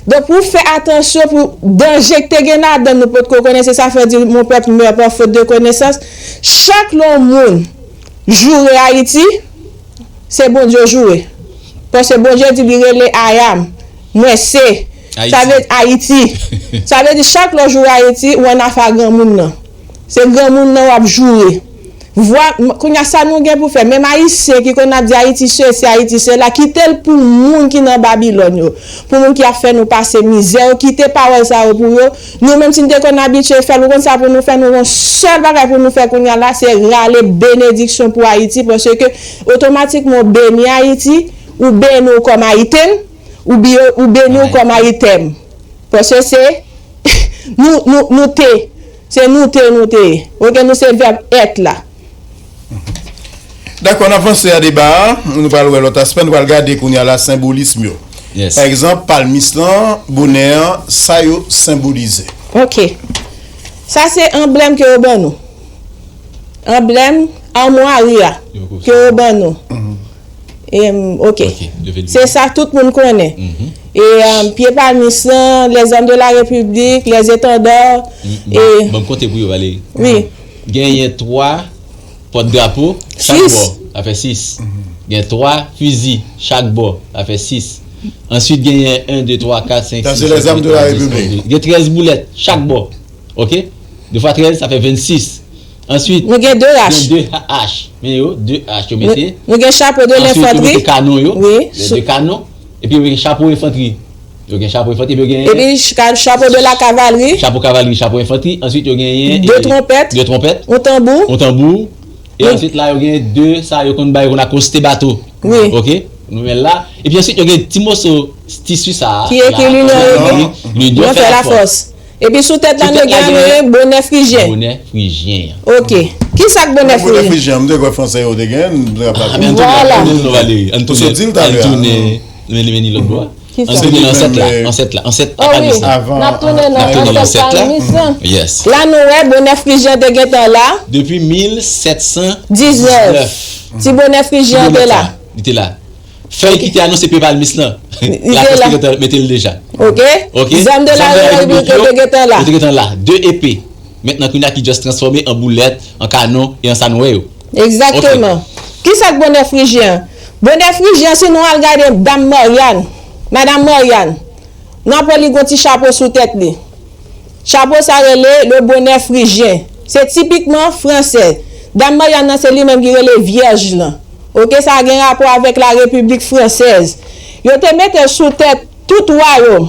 Donk, pou fè atansyon pou danje ki te gen ladan, nou potko konnen, se sa fè di, Mon peuple meurt par faute de connaissance. Chak lè yon moun joure Ayiti, se Bondye w joure. Paske Bondye di li rele I am, mwen se. Sa vle Ayiti. Sa vle di chak lè w joure Ayiti, ou annafè a granmoun nan. Se granmoun nan w ap joure. Vwa, kounye a sa nou gen pou fè. Menm Ayisyen ki konn ap di Ayiti sesi, Ayiti sela, kite l pou moun ki nan Babilòn yo. Pou moun ki ap fè nou pase mizè yo, kite pawòl sa yo pou yo. Nou menm si n te konn abitye fè l, ou konn sa pou nou fè, nou gon sèl bagay pou nou fè kounye a la, se rale benediksyon pou Ayiti, paske otomatikman w beni Ayiti, ou beni w kòm Ayiten, ou bi-, ou beni w kòm Ayitèn. Paske se nou, nou, nou te. Se nou te, nou te ye. Oke, nou se vèb èt la. Dakò, n ap vanse a deba a. Nou pral wè lòt aspè. Nou pral gade kounye a la senbolism yo. Pa egzanp, palmis lan, bonè an, sa yo senbolize. Oke. Sa se anblèm ke yo ban nou. Anblèm amwari a ke yo ban nou. Em, ok. Se sa tout moun konnen. E, em, pye palmis lan, les armes de la République, les étendards. E, ban m konte pou yo, Valery. Wi. Genyen twa pòt drapo chak bò, sa fè sis. Gen twa fizi chak bò, sa fè sis. Answit, genyen en, de, twa, kat, senk, sis, sèt, uit, nèf, dis, onz, douz. Gen trèz boulèt chak bò. Ok? De fwa trèz, sa fè vennsis. Answit, nou gen de ach. Men yo, de ach yo mete. Nou gen chapo de lenfantri. Answit, yo mete kanon yo. Wi. De kanon. Epi yo gen chapo enfantri. Yo gen chapo enfantri, epi yo gen. Epi chapo de la kavalri. Chapo kavalri, chapo enfantri. Answit, yo genyen. De twonpèt. De twonpèt. Yon tanbou. Yon tanbou. E answit la, yo gen de sa yo konn bay, yo konn akoste bato. Wi. Ok? Nou men la. Epi answit, yo gen ti moso tisi sa a. Ki ekri l'union, l'union fait la force. Epi sou tèt la nou gen bonè frijyen. Bonè frijyen an. Ok. Kisa k bonè frijyen? Bonè frijyen an, m te kwè franse yo te gen, m te ka pale. Vwala. Ann tounen, ann tounen, ann tounen, men li, men li lòt bò a. Ann tounen ansèt la, ansèt la, ansèt la, palmis la. N ap tounen nan ansèt la. Yes. La nou wè bonè frijyen te gentan la. Depi mil sèt san diznèf. Ti bonè frijyen an te la. Li te la. Fèy ki te anonse pye palmis lan. Lafrans te gentan mete l deja. Ok. Zam de la Repiblik yo te gentan la. Yo te gentan la. De epe. Mentnan kounye a ki just transfòme an boulèt, an kanon e an sa n wè yo. Egzakteman. Kisa k bonè frijyen an? Bonè frijyen an, si nou al gade Dam Maryann, Madanm Maryann, n ap wè li gon ti chapo sou tèt li. Chapo sa rele le bonè frijyen. Se tipikman fransè. Dam Maryann nan se li menm ki rele vyèj lan. Ok, sa gen rapò avèk la Repiblik Fransèz. Yo te mete l sou tèt tout wayòm.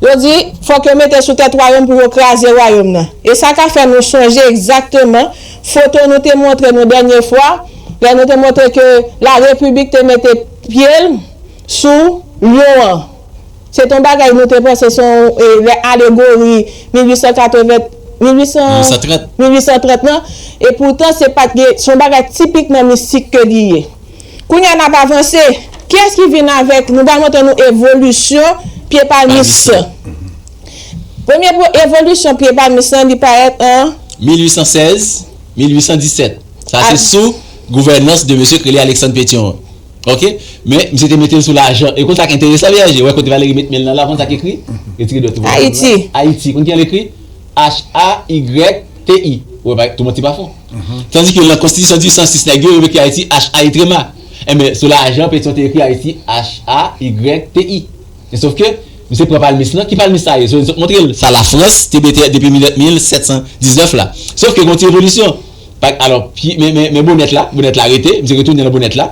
Yo di, fòk yo mete l sou tèt wayòm pou yo kraze wayòm nan. E sa ka fè nou sonje egzakteman foto nou te montre nou dènye fwa, lè nou te montre ke la Repiblik te mete pye l sou lyon an. Se te yon bagay nou te panse se yon, e, lè alegori mil uit san katreven, mil uit san, mil uit san trant. Mil uit san trant nan. E poutan, se pa t gen, se yon bagay tipikman mistik ke li ye. Kounye a n ap avanse. Kiyès ki vin avèk, nou pral montre nou evolisyon pye palmis lan. Premye evolisyon pye palmis lan, li parèt an mil uit san sèz, mil uit san disèt. Sa se sou gouvènans de mesye k rele Alexandre Pétion an. Ok? Men, misye te mete l sou lajan. E konn sa k enteresan, V R G? Ou wè kote Valery met men l nan la, ou konn sa k ekri? Retire dwèt ou. Ayiti. Ayiti. Konn ki jan l ekri? H A Y T I. Ou wè, tou manti pa fon. Tandis que nan konstitisyon dizuit san sis, nèg yo, yo ekri Ayiti H A Y trema. Enben, sou lajan, Pétion te ekri Ayiti H A Y T I. Men sòf ke, misye pran palmis lan. Ki palmis sa ye? Sòf montre l. Sa Lafrans te mete depi mil, mil sèt san diznèf la. Sòf ke gon ti evolisyon. Alò, men, men, men bonèt la, bonèt la rete, misye retounen nan bonèt la.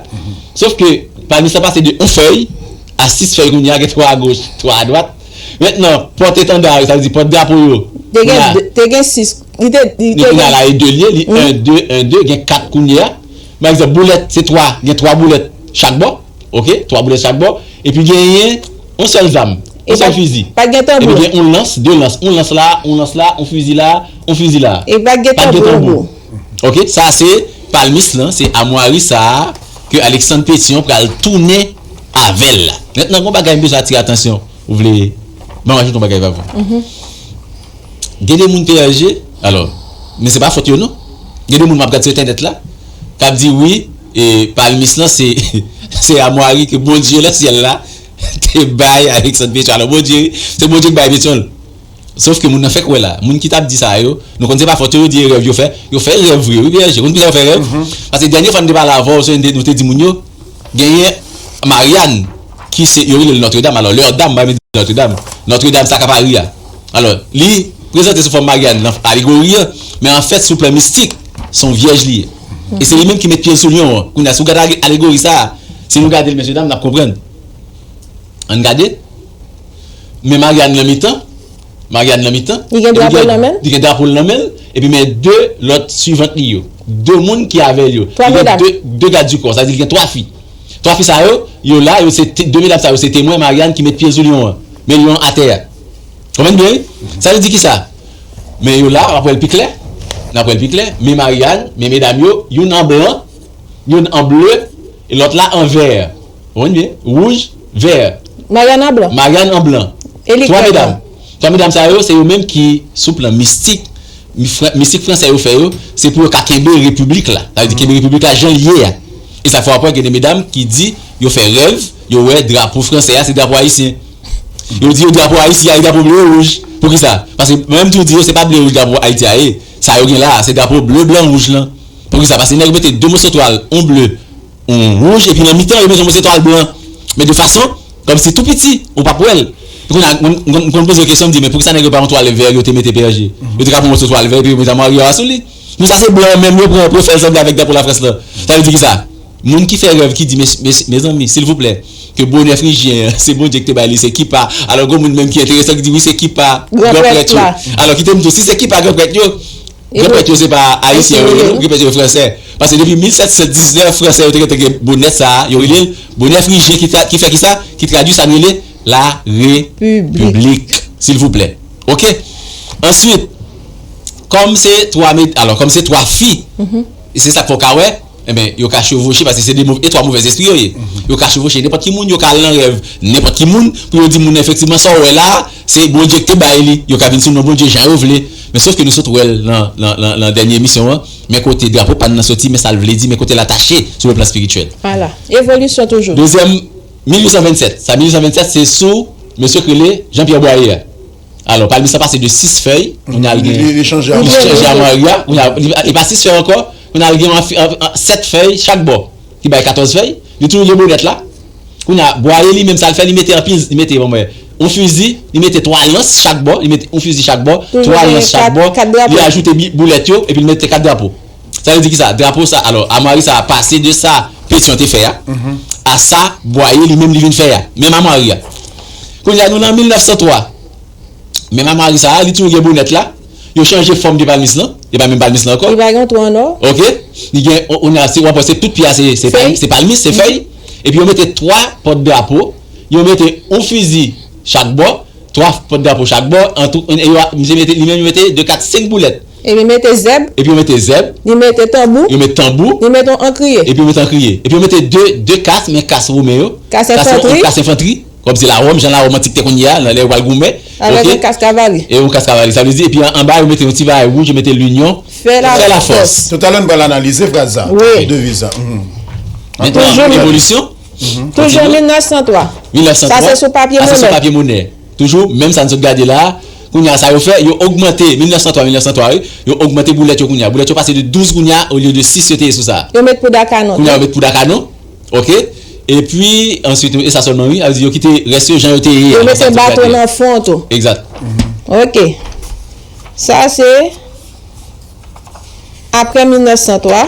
Sòf ke palmis la pase de yon fèy a sis fèy kounye a, gen twa agoch, twa adwat. Mentnan, pòt etanda yo, sa vle di pòt drapo yo. Te gen, te gen sis. Li te, li te gen. Kounye a la, e de l ye, li en, de, en, de, gen kat kounye a. Pa egzanp, boulèt, se twa, gen twa boulèt chak bò. Ok, twa boulèt chak bò. Epi genyen yon sèl zam, yon sèl fizi. Pa t gen tanbou. Epi gen yon lans, de lans, yon lans la, yon lans la, yon fizi la, yon fizi la. E pa t gen tanbou. Ok, sa se palmis lan, se amwari sa a ke Alexandre Pétion pral tounen avè l la. Mentnan, gon bagay m bezwen atire atansyon. Ou vle, ban m ajoute yon bagay, pa vre? Gen de moun P R G, alò, men se pa fòt yo non. Gen de moun m ap gade sou entènèt la, k ap di wi, e, palmis lan se, se amwari ke Bondye nan syèl la te bay Alexandre Pétion. Alò, Bondye, se Bondye k bay Pétion l. Sòf ke moun nan fèk wè la. Moun ki t ap di sa yo, nou konn se pa fòt yo, yo di e rèv yo fè. Yo fè rèv vre, wi, P R G. Konn kisa yo fè rèv? Paske dènye fwa nou te pale avè w, se nou te, nou te di moun yo, genyen Maryann, ki se, yo rele l Nòtredam. Alò, Lèdam, m pa renmen di Nòtredam. Notre Dame sa k ap Pari a. Alò, li prezante sou fòm Maryàn nan alegori an, men anfèt, sou plan mistik, se yon vyèj li ye. E se li menm ki met pye l sou lyon an. Kounye a, si w gade alegori sa a, si nou gade l, mesye dam, n ap konprann. Ann gade. Men Maryàn nan mitan, Maryàn nan mitan. Li gen drapo l nan men l? Li gen drapo l nan men l, epi men de lòt suivant li yo. De moun ki avè l yo. Twa medam. Li gen de, de gad di kò, sa vle di li gen twa fi. Twa fi sa yo, yo la, yo se te- de medam sa yo se temwen Maryàn ki met pye l sou lyon an. Men lyon an atè a. Konprann byen, wi? Sa vle di ki sa? Men yo la, w ap wè l pi klè. N ap wè l pi klè. Men Maryàn, men medam yo, youn an blan, youn an ble, e lòt la an vè. Konprann byen? Wouj, vè. Maryàn an blan. Maryàn an blan. E li Twa medam. Twa medam sa yo, se yo menm ki, sou plan mistik, mi- fran- mistik fransè yo fè yo, se pou yo ka kenbe repiblik la. Sa vle di kenbe repiblik la jan l ye a. E sa fè w ap wè gen de medam ki di, yo fè rèv, yo wè drapo fransè a, se drapo ayisyen. Yo di yo drapo Ayiti a, e drapo ble e wouj. Poukisa? Paske menm tou di yo, se pa ble e wouj drapo Ayiti a ye. Sa yo gen la a, se drapo ble, blan, wouj lan. Poukisa? Paske nèg yo mete de moso twal, yon ble, yon wouj, epi nan mitan, yo mete yon moso twal blan. Men de fason, kòmsi tou piti, ou p ap wè l. Kounye a, m, m, m konn poze yo kesyon, m di, men poukisa nèg yo pa yon twal vè, yo te mete P N G? Yo te ka pran yon moso twal vè, epi yo mete amari a sou li. Men sa se blan menm, yo pran, pou yo fè l sanble avèk drapo Lafrans lan. Sa vle di ki sa? Moun ki fè rèv, ki di, mes, mes, mezanmi, silvouplè, ke bonè frijyen an, se Bondye ki te bay li, se kipa. Alò, gen moun menm ki enteresan, ki di, wi, se kipa gran prèt yo. Alò, kite m di w, si se kipa gran prèt yo, gran prèt yo, se pa ayisyen yo ye, non, gran prèt yo, se fransè. Paske depi mil sèt san diznèf, fransè yo te gentan gen bonè sa a, yo rele l bonè frijyen ki, tra- ki fè ki sa? Ki tradui sa nou rele la repiblik. Silvouplè. Oke? Answit, kòm se twa, alò, kòm se twa fi, e se sa k fè w ka wè, enben, yo ka chevoche, paske se de mov- e twa movèzespri yo ye. Yo ka chevoche nenpòt ki moun, yo ka al nan rèv nenpòt ki moun, pou yo di moun nan, efektivman, sa w wè la a, se Bondye ki te bay li. Yo ka vin sou non Bondye jan yo vle. Men sof ke nou sot wè l nan, nan, nan, nan dènye emisyon an, men kote drapo pa n nan soti, men sa l vle di, men kote l atache sou le plan espirityèl. Vwala. Evolisyon toujou. Dezyèm, mil uit san vennsèt. Sa, mil uit san vennsèt, se sou mesye k rele Jean Pierre Boyer a. Alò, palmis la pase de sis fèy, kounye a l gen, li chanje amari a, kounye a, li, li pa sis fèy ankò, kounye a l gen an fi- an- an- sèt fèy chak bò, ki bay katòz fèy, li toujou gen bonèt la. Kounye a, Bwaye li menm sa l fè, li mete anpil, li mete, bon, mwen, yon fizi, li mete twa lans chak bò, li mete yon fizi chak bò, twa lans chak bò, li ajoute bi- boulèt yo, epi li mete kat drapo. Sa vle di ki sa? Drapo sa, alò, amari sa a pase de sa Petyon te fè a, a sa Bwaye li menm li vin fè a, menm amari a. Kounye a, nou nan mil nèf san twa. Menm amari sa a, li toujou gen bonèt la. Yo chanje fòm de palmis lan. E pa menm palmis lan ankò. Li pa gen twou an nò. Oke. Li gen, on, on a, se, w ap wè se tout pye a, se, se palmis, se fèy. Epi yo mete twa pòt drapo. Yo mete yon fizi chak bò. Twa pòt drapo chak bò. An tou, e yo, misye mete, li menm, li mete de, kat, senk boulèt. Epi mete zèb. Epi yo mete zèb. Li mete tanbou. Yo mete tanbou. Li mete yon ankriye. Epi yo mete ankriye. Epi yo mete de, de kas, men kas women yo. Kas enfantri. Kas enfantri. Kòm se lawòm, jan lawòm antik te konn ye a, nan lè yo pral goumen. Avèk yon kas kavali. E yon kas kavali. Sa vle di, epi an- anba, yo mete yon ti bagay wouj, yo mete linyon. Fè lafòs. Talè n pral analize fraz sa. Wi. Deviz sa. Mentnan, evolisyon. Toujou mil nèf san twa. Mil nèf san twa. Sa se sou papye monè. Sa se sou papye monè. Toujou, menm sa n sot gade la a. Kounye a, sa yo fè, yo ogmante, mil nèf san twa, mil nèf san twa, wi. Yo ogmante boulèt yo kounye a. Boulèt yo pase de douz kounye a, olye de sis yo te ye sou sa. Yo met poud a kanon. Kounye a, yo met poud a kanon. Oke? Epi, answit, e sa sèlman, wi, sa vle di yo kite rès yo jan yo te ye a. Yo mete bato nan fon tou. Egzat. Oke. Sa se apre mil nèf san twa.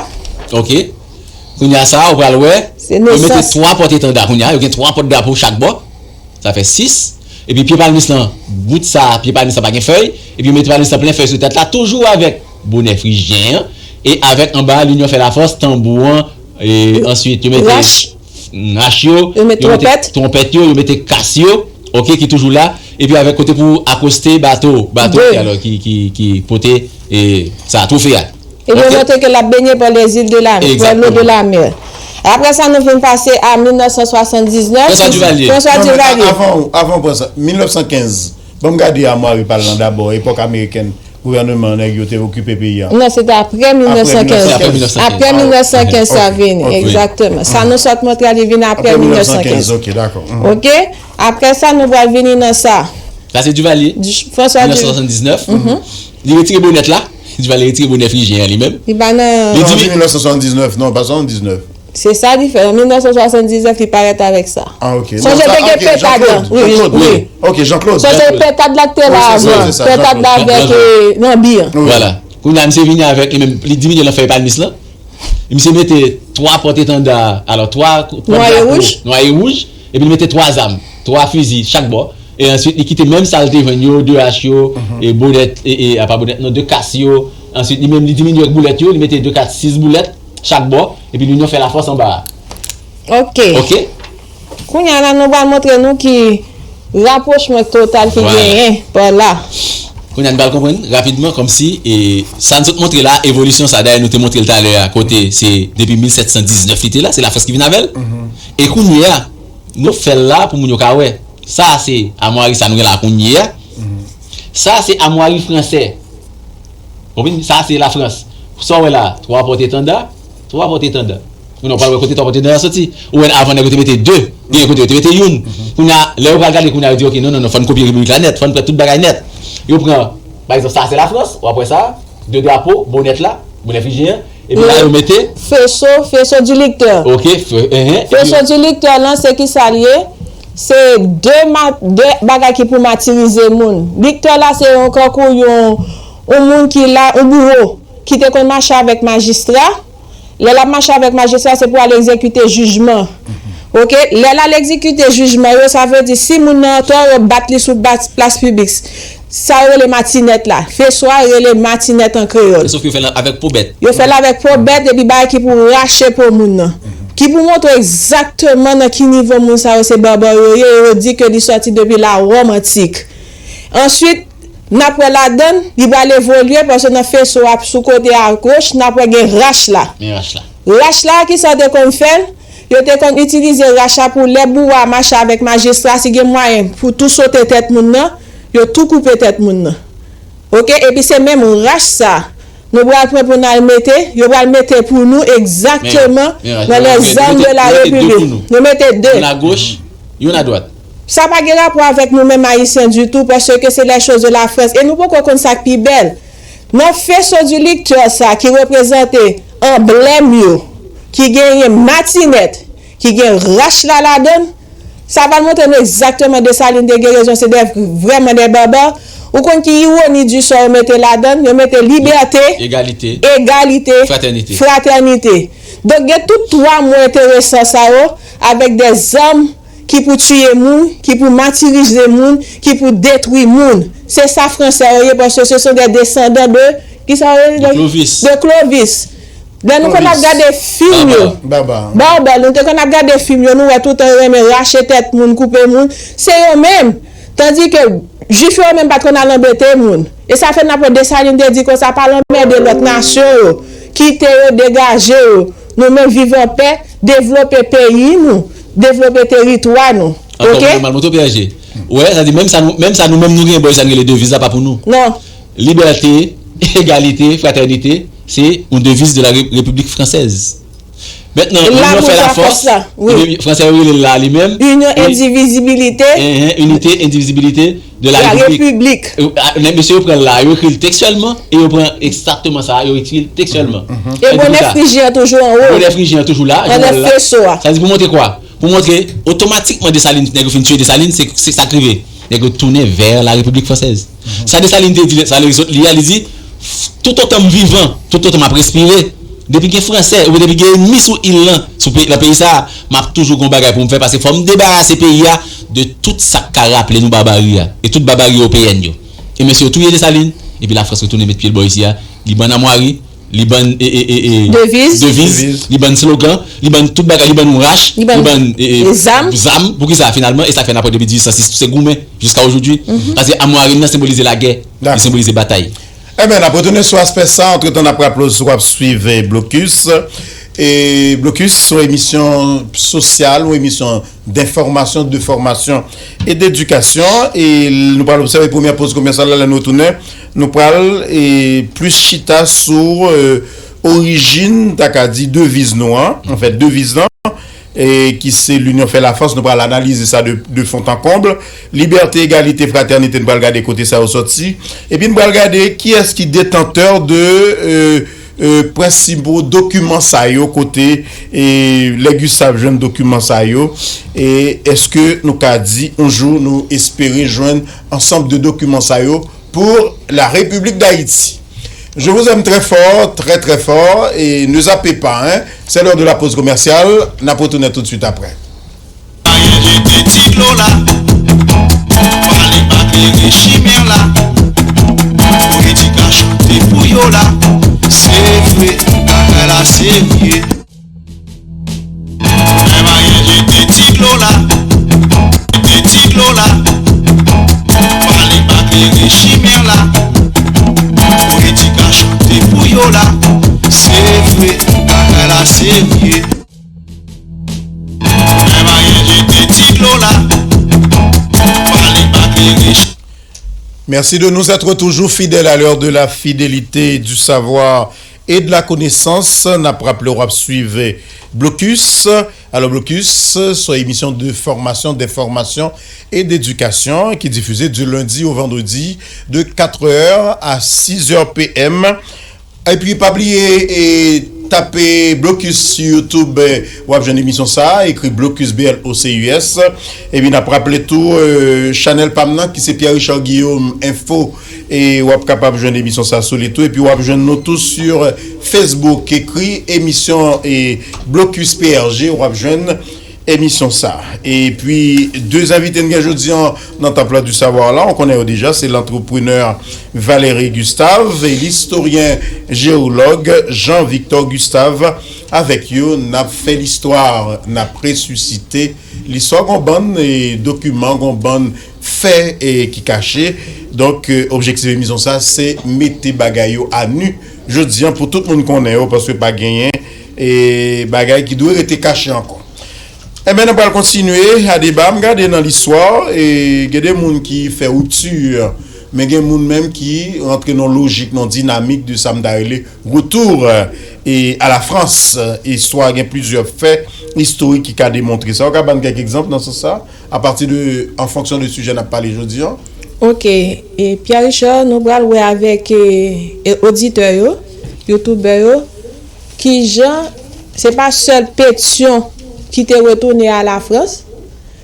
Oke. Kounye a sa, ou pral wè, yo mete twa pòt etanda. Kounye a, yo gen twa pòt drapo chak bò. Sa fè sis. Epi pye palmis lan, bout sa, pye palmis lan pa gen fèy. Epi yo mete palmis lan plen fèy sou tèt la, toujou avèk bonè frijyen an. E avèk anba a, linyon fè lafòs, tanbou an, e answit, yo mete rach yo, yo mete twonpèt yo, yo mete kas yo, oke, ki toujou la. Epi avèk kote pou akoste bato, bato ki, alò, ki, ki, ki pote, e, sa, twofe a. Epi yo montre ke l ap benyen pa les îles de la, par l'eau de la mer. Apre sa, nou vin pase a mil nèf san swasanndiznèf. François Duvalier. François Duvalier. Avan, avan pran sa, mil nèf san kenz, ban m gade amwari pa l lan dabò, epòk amerikèn, gouvènman nèg yo te okipe peyi a. Non, se te apre mil nèf san kenz. Apre mil nèf san kenz. Apre mil nèf san kenz, sa vini, egzakteman. Sa nou sot montre a, li vin apre mil nèf san kenz. Oke? Apre sa, nou pral vini nan sa. Sa se Duvalier. François Duvalier. Mil nèf san swasanndiznèf. Li retire bonèt la. Duvalier retire bonè frijyen an li menm. Li pa nan. Li di mil nèf san swasanndiznèf, non, pa swasanndiznèf. Se sa li fè. An mil nèf san swasanndizèf, li parèt avèk sa. Ah, ok. Sonje te gen pentad lan. Wi, wi. Ok, Jean-Claude. Sonje pentad la ki te la avan. Pentad la avèk Lanbi an. Vwala. Kounye a, misye vini avèk li menm, li diminye lan fèy palmis lan. Misye mete twa pòtetanda, alò, twa nwaye wouj. Nwaye wouj. Epi li mete twa zam, twa fizi chak bò. E answit, li kite menm sa l te jwenn yo, de ach yo, e bonèt, e, e, apa bonèt, non, de kas yo. Answit, li menm, li diminye boulèt yo, li mete de, kat, sis boulèt chak bò. Epi Linyon fè lafòs anba a. Ok. Ok? Kounye a la, nou pral montre nou ki rapwochman total ki genyen pa la. Kounye a, nou pral konprann rapidman, kòmsi, e, sa n sot montre la, evolisyon sa, dayè, nou te montre l talè a, kote se depi mil sèt san diznèf li te la, se Lafrans ki vin avè l. E kounye a, nou fè l la pou moun yo ka wè. Sa se amwari sa nou gen la kounye a. Sa se amwari fransè. Konprann? Sa se Lafrans. Sa w wè la, twa pòtetanda, twa pòtetanda. Ou non, pa wè kote twa pòtetanda soti. Ou wè avan nèg yo te mete de, gen kote yo te mete youn. Kounye a, lè yo pral gade kounye a, yo di, ok, non, non, non, fò n kopye repiblik la nèt, fò n pran tout bagay nèt. Yo pran, pa egzanp, sa se Lafrans, w ap wè sa, de drapo, bonèt la, bonèt fijiyen, epi la yo mete. Faisceau, faisceau du lecteur. Ok, fè, enhen. Faisceau du lecteur lan, se ki sa l ye? Se de, ma, de bagay ki pou matirize moun. Lecteur la, se yon kankou yon, yon moun ki la, yon bouwo, ki te konn mache avèk majistra. Lè l ap mache avèk majistra, se pou al egzekite jijman. Ok? Lè l al egzekite jijman yo, sa vle di si moun nan antò, yo bat li sou plas piblik. Sa yo rele matinèt la. Faisceau a rele matinèt an kreyòl. Sòf ke yo fè l avèk po bèt. Yo fè l avèk po bèt epi bagay ki pou rache po moun nan. Ki pou montre egzakteman nan ki nivo moun sa yo se baba yo ye, yo di ke li sòti depi la Wòm antik. Answit, n ap wè ladan l, li pral evolye paske nan faisceau a sou kote a goch, n ap wè gen rach la. Men rach la. Rach la, ki sa yo te konn fè l? Yo te konn itilize rach la pou lè bouwo a mache avèk majistra, si gen mwayen pou tou sote tèt moun nan, yo tou koupe tèt moun nan. Ok, epi se menm rach sa nou pral pran pou n al mete, yo pral mete pou nou egzakteman nan les armes de la République. Yo mete de. Youn agoch, youn adwat. Sa pa gen rapò avèk nou menm Ayisyen ditou, paske se les choses de la France. E nou poko konn sa k pi bèl. Nan faisceau du lecteur sa ki reprezante anblèm yo, ki genyen matinèt, ki gen rach la ladan l, sa pral montre nou egzakteman Desalin te gen rezon, se de vrèman de baba. Ou konn ki ironi di sò yo mete ladan l? Yo mete libète, Egalite. Egalite, Fratènite. Fratènite. Donk gen tout twa mo enteresan sa yo, avèk de zam ki pou tiye moun, ki pou matirize moun, ki pou detwi moun. Se sa fransè yo ye, paske se son de desandan de, ki sa yo rele? De Clovis. De Clovis. Lè nou konn ap gade fim yo. Baba. Baba, nou te konn ap gade fim yo, nou wè toutan yo renmen rache tèt moun, koupe moun. Se yo menm. Tandike, Jwif yo menm pa t konn al anbete moun. E sa fè n ap wè Desalin te di konsa, pa al anmède lòt nasyon yo. Kite yo, degaje yo. Nou menm viv anpè, devlope peyi nou, devlope teritwa nou. Ok? Ankò, mwen mal monte P S G. Ou wè, sa di menm sa nou, menm sa nou menm nou gen, bò sa n rele deviz la pa pou nou. Non. Libète, egalite, fratènite, se yon deviz de la Ré- République Française. Mentnan, Linyon fè lafòs, la, wi. Fransè yo rele l la li menm. Inyon, endivizibilite. Enhen, inite, endivizibilite de la Repiblik. Repiblik. Mesye yo pran l la, yo ekri l tekstyèlman e yo pran egzakteman sa, yo ekri l tekstyèlman. E bonè friji an toujou anwo. Bonè friji an toujou la, anlè feso a. Sa di pou montre kwa? Pou montre otomatikman Desalin, nèg yo fin tiye Desalin, se se sa k rive. Nèg yo tounen vè la Repiblik Fransèz. Sa Desalin te di, sa lè zòt li a, li di, toutotan m vivan, toutotan m ap respire, depi gen Fransè, oubyen depi gen ènmi sou il lan, sou peyi, nan peyi sa a, m ap toujou gen yon bagay pou m fè, paske fò m debarase peyi a de tout sa k ka raple nou babari a, e tout babari ewopeyèn yo. E mesye yo touye Desalin, epi Lafrans retounen met pye l bò isi a, li ban n amwari, li ban n e, e, e, e, Deviz. Deviz, li ban n slogan, li ban n tout bagay, li ban nou rach, li ban n e, e, zam. Zam. Poukisa finalman? E sa k fè n ap wè depi dizuit san sis se goumen jiska ojodwi. Paske amwari n nan senbolize lagè, li senbolize batay. Ebyen, n ap retounen sou aspè sa, antretan n ap raple w si w ap swiv Blokis. E Blokis se yon emisyon sosyal, yon emisyon denfòmasyon, de fòmasyon e dedikasyon. E nou pral obsève premyè poz komèsyal la, lè nou retounen, nou pral e, plis chita sou e, orijin, ta ka di, deviz nou an, anfèt, deviz lan, e ki se Linyon fè lafòs, nou pral analize sa de, de fon an konb. Libète, egalite, fratènite, nou pral gade kote sa yo sòti. Epi nou pral gade kiyès ki detantè de e, euh, prensipal dokiman sa yo kote e lè Gustave jwenn dokiman sa yo, e èske nou ka di yon jou nou espere jwenn ansanm de dokiman sa yo pour la République d'Haïti. Je vous aime très fort, très très fort, et ne zappez pas, hein. C'est l'heure de la pause commerciale. N ap retounen tout de suite après. Mayen jete ti dlo la, pale pa klere chimè la, politik a chante pou yo la, se vre, bagay la serye. Mayen jete ti dlo la, jete ti dlo la, pale pa klere chimè la, politik a chante pou yo la, se vre, bagay la serye. Mwen mayen jete ti dlo la, pale pa klere. Merci de nous être toujours fidèles à l'heure de la fidélité, du savoir et de la connaissance. N ap raple w ap swiv Blokis. Alors Blokis, c'est une émission de formation, d'information et d'éducation qui est diffusée du lundi au vendredi de quatre heures à six heures P M. Epi pa bliye e tape Blokis sou YouTube, eh, w ap jwenn emisyon sa a, ekri Blocus, B L O C U S. Epi n ap raple tou, eh, chanèl pa m nan ki se Pierre Richard Guillaume Info, e w ap kapab jwenn emisyon sa a sou li tou. Epi w ap jwenn nou tou sou Facebook, ekri emisyon e Blocus P R G, w ap jwenn emisyon sa. Epi de envite n gen jodi an nan Temple du Savoir la, on konnen yo deja, se lantreprenè Valéry Gustave e listoryen jewològ Jean Victor Gustave. Avèk yo n ap fè listwa, n ap resisite listwa, gon bann e dokiman, gon bann fè e ki kache. Donk eh, objektif emisyon sa se mete bagay yo a nu jodi an pou tout moun konnen yo, paske pa genyen e bagay ki dwe rete kache ankò. Enben nou pral kontinye a deba. M gade nan listwa e gen de moun ki fè ripti, men gen moun menm ki rantre nan lojik, nan dinamik de sa m ta rele retour e a la Frans. Istwa gen plizyè fè istorik ki ka demontre sa. Ou ka ban n kèk egzanp nan sans sa, a pati de, an fonksyon de sijè n ap pale jodi an? Ok, e Pierre Richard, nou pral wè avèk e, e oditè yo, youtubè yo, kijan se pa sèl Petyon ki te retounen a la Frans,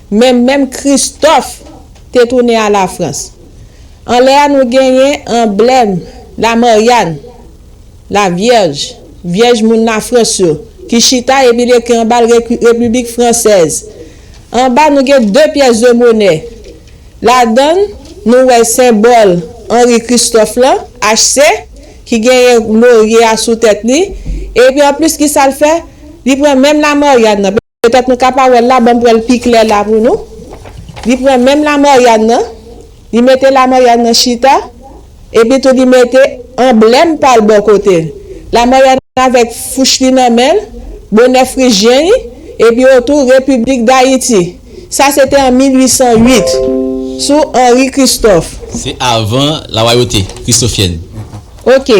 men menm Kristòf te tounen a la Frans. Anlè a nou genyen anblèm Lamaryann, la Vyèj, Vyèj moun la Frans yo, ki chita epi l ekri anba l Repi- Repiblik Fransèz. Anba nou gen de pyès de monè. Ladan l, nou wè senbòl Henri Christophe lan, H C, ki genyen lorye a sou tèt li. Epi anplis, kisa l fè? Li pran menm Lamaryann nan. Petèt nou ka pa wè l la, ban m pran l pi klè la pou nou. Li pran menm Lamaryann nan, li mete Lamaryann nan chita, epi tou li mete anblèm pa l bò kote l. Lamaryann avèk fouch li nan men l, bonè frijyen li, epi otou Repiblik Dayiti. Sa se te an mil uit san uit, sou Henri Christophe. Se avan lawayote kristofyèn. Ok,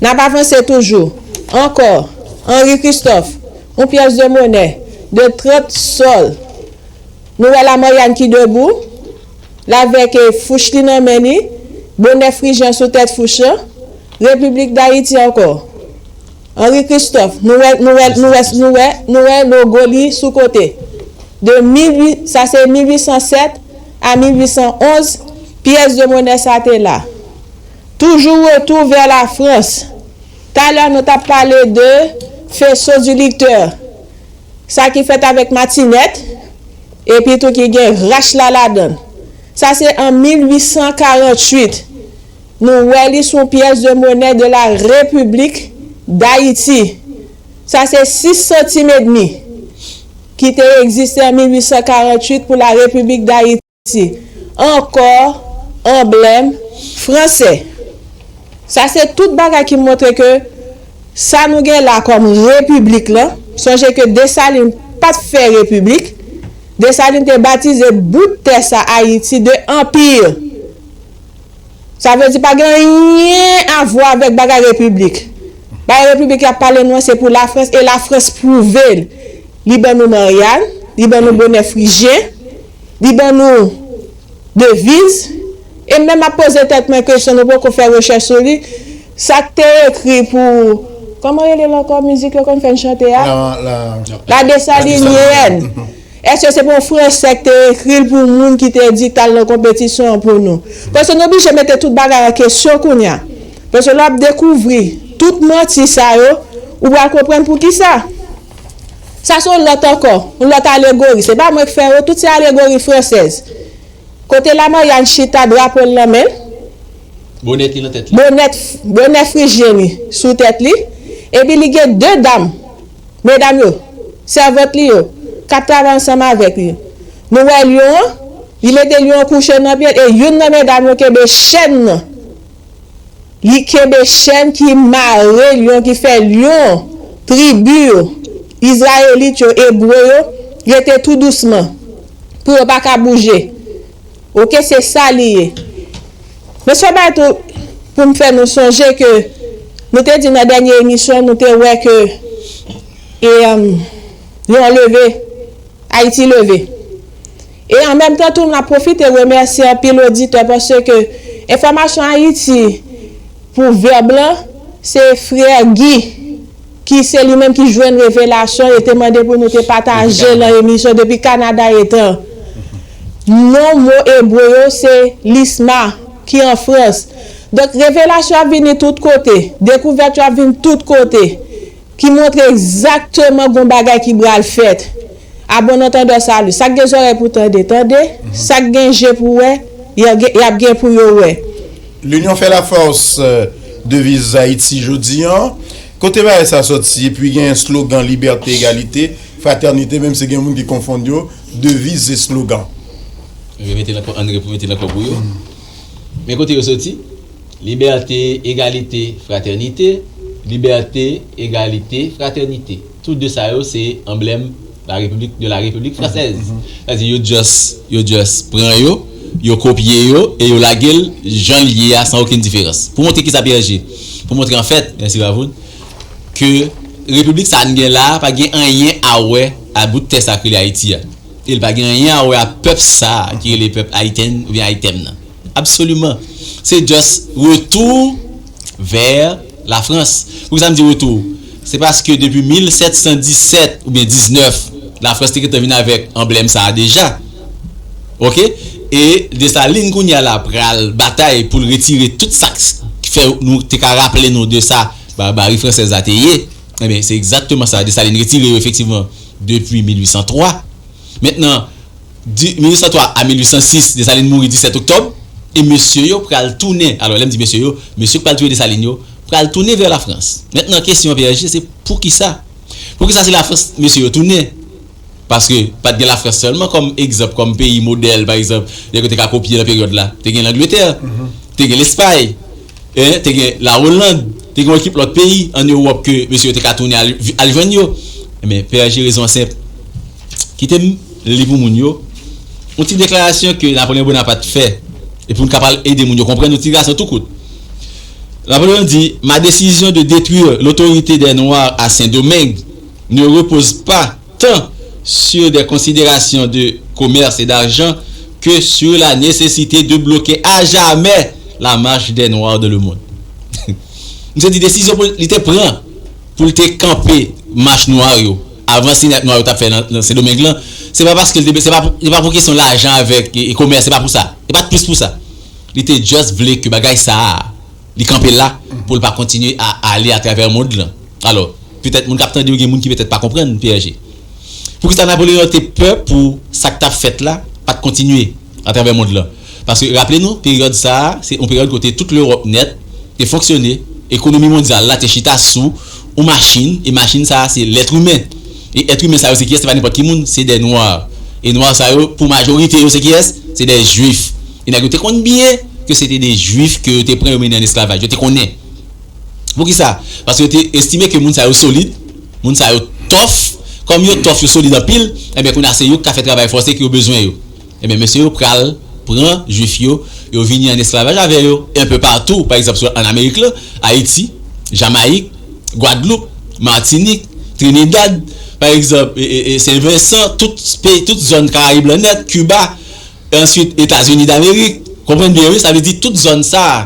n ap avanse toujou. Ankò, Henri Christophe, yon pyès de monè de trant sòl. Nou wè Lamaryann ki debou, l avèk e, fouch li nan men li, bonè frijyen sou tèt fouch lan, Repiblik Dayiti ankò. Henri Christophe, nou wè, nou wè, nou wè, nou wè, nou wè logo li sou kote. De mil uit, sa se mil uit san sèt a mil uit san onz, pyès de monè sa te la. Toujou retour vers la France. Talè nou t ap pale de faisceau du licteur. Sa ki fèt avèk matinèt, epi tou ki gen rach la ladan l. Sa se an mil uit san karant uit. Nou wè li sou pyès de monè de la Repiblik Dayiti. Sa se sis santim edmi ki te egziste an mil uit san karant uit pou la Repiblik Dayiti. Ankò anblèm fransè. Sa se tout bagay ki montre ke sa nou gen la kòm repiblik lan, sonje ke Desalin pa t fè repiblik. Desalin te batize bout tè sa Ayiti de anpi. Sa vle di pa gen anyen a vwa avèk bagay repiblik. Bagay repiblik y ap pale nou an se pou Lafrans, e Lafrans pwouve l. Li ban nou Maryann, li ban nou bonè frijyen, li ban nou deviz. E menm ap poze tèt mwen kesyon, nou poko fè rechèch sou li. Sa k te ekri pou Kòman rele l ankò, mizik yo konn fè n chante a? La, la, La Dessalinienne. Èske se pa yon fransè ki te ekri l pou moun ki te di k t al nan konpetisyon an pou nou? Paske nou oblije mete tout bagay an kesyon kounye a. Paske lè w ap dekouvri tout manti sa yo, ou pral konprann poukisa. Sa se yon lòt ankò, yon lòt alegori. Se pa mwen k fè yo, tout se alegori fransèz. Kote Lamaryann chita, drapo l nan men l. Bonèt li nan tèt li. Bonèt, bonèt frijyen li sou tèt li. Epi li gen de dam, medam yo, sèvant li yo, k ap travay ansanm avèk li. Nou wè lyon an, li mete lyon an kouche nan pye l, e youn nan medam yo kenbe chèn nan. Li kenbe chèn ki mare lyon, ki fè lyon, tribi yo, Izrayelit yo, Ebre yo, rete tou dousman, pou yo pa ka bouje. Oke, se sa li ye. Men se yon bagay tou pou m fè nou sonje ke nou te di nan dènye emisyon, nou te wè ke e, um, lyon leve, Ayiti leve. E an menm tan tou, m ap pwofite remèsye anpil oditè paske enfòmasyon Ayiti pou vèb lan, se frè Guy ki se li menm ki jwenn revelasyon yo te mande pou nou te pataje nan emisyon depi Kanada etan. Non mo ebre yo se Lisma ki an Frans. Donk revelasyon ap vini tout kote, dekouvèt yo ap vin tout kote. Ki montre egzakteman gon bagay ki pral fèt. A bon antandè sali. Sa k gen zòrèy pou tande, tande. Sa k gen je pou wè, y ap gen, y ap gen pou yo wè. L'union fait la force, euh, deviz Ayiti jodi an. Kote bagay sa sòti? Epi gen slogan libète, egalite, fratènite, menm si gen moun ki konfonn yo, deviz e slogan. Remete l ankò, ann remete l ankò pou yo. Men kote yo soti? Libète, egalite, fratènite, libète, egalite, fratènite. Tou de sa yo se anblèm la République, de la République française. Sa di yo just, yo just pran yo, yo kopye yo e yo lage l jan l ye a san okenn diferans. Pou montre kisa P S G, pou montre anfèt, mèsi Ravoun, ke repiblik sa a n gen la a pa gen anyen a wè a bout tè sa k rele Ayiti a. E l pa gen anyen a wè a pèp sa a ki rele pèp ayiten oubyen ayitèn nan. Absoliman. Se just retour vers la France. Poukisa m di retour? Se paske depi mil sèt san disèt oubyen diznèf, Lafrans te gentan vin avèk anblèm sa a deja. Oke? E Desalin kounye a la pral batay pou l retire tout sa k fè nou te ka raple nou de sa barbari fransèz la te ye. Ebyen, se egzakteman sa. Desalin retire yo efektivman depi mil uit san twa. Mentnan, di, mil uit san twa a mil uit san sis, Desalin mouri disèt oktòb, e mesye yo pral tounen, alò lè m di mesye yo, mesye k pral touye Desalin yo, pral tounen vè Lafrans. Mentnan, kesyon an P S G, se poukisa? Poukisa se Lafrans mesye yo tounen? Paske pa t gen Lafrans sèlman kòm egzanp, kòm peyi modèl, pa egzanp, nèg yo te ka kopye nan peryòd la. Te gen Langletè, te gen Lespay, en, te gen Lawoland, te gen yon ekip lòt peyi ann Ewòp ke mesye yo te ka tounen al, al jwenn yo. Ebyen, P S G rezon an senp. Kite m li pou moun yo. Yon ti deklarasyon ke Napoleon Bonaparte fè, e pou n kapab ede moun yo konprann yon ti deklarasyon tou kout. Napoléon dit, ma décision de détruire l'autorité des Noirs à Saint-Domingue ne repose pas tant sur des considérations de commerce et d'argent que sur la nécessité de bloquer à jamais la marche des Noirs dans le monde. Misye di desizyon pou li te pran pou l te kanpe mach nwa yo, avanse nèg nwa yo t ap fè nan, nan Sendomeng lan, se pa paske l te, se pa pou, se pa pou kesyon lajan avèk e, e komès, se pa pou sa. E pa t plis pou sa. Li te just vle ke bagay sa a, li kanpe la pou l pa kontinye a ale atravè mond lan. Alò, petèt moun k ap tande yo gen moun ki petèt pa konprann P S G. Poukisa Napoleon te pè pou sa k t ap fèt la pa t kontinye atravè mond lan? Paske raple nou, peryòd sa a, se yon peryòd kote tout Lewòp nèt te fonksyone, ekonomi mondyal la te chita sou yon machin, e machin sa a se lèt imen. E èt imen sa yo se kiyès? Se pa nenpòt ki moun, se de nwa. E nwa sa yo, pou majorite yo, se kiyès? Se de jwif. E nèg yo te konn byen ke se te de jwif ke yo te pran yo mennen an esklavaj. Yo te konnen. Poukisa? Paske yo te estime ke moun sa yo solid, moun sa yo tòf. Kòm yo tòf, yo solid anpil, ebyen kounye a se yo ki ka fè travay fòse ke yo bezwen yo. Ebyen mesye yo pral pran jwif yo, yo vini an esklavaj avè yo, enpe patou, pa egzanp, sou, an Amerik lan, Ayiti, Jamayik, Gwadloup, Matinik, Trinidad, pa egzanp, e, e, e, Sen Vensan, tout peyi, tout zòn Karayib lan nèt, Kiba, e answit Etazini Damerik, konprann byen wi, sa vle di tout zòn sa a,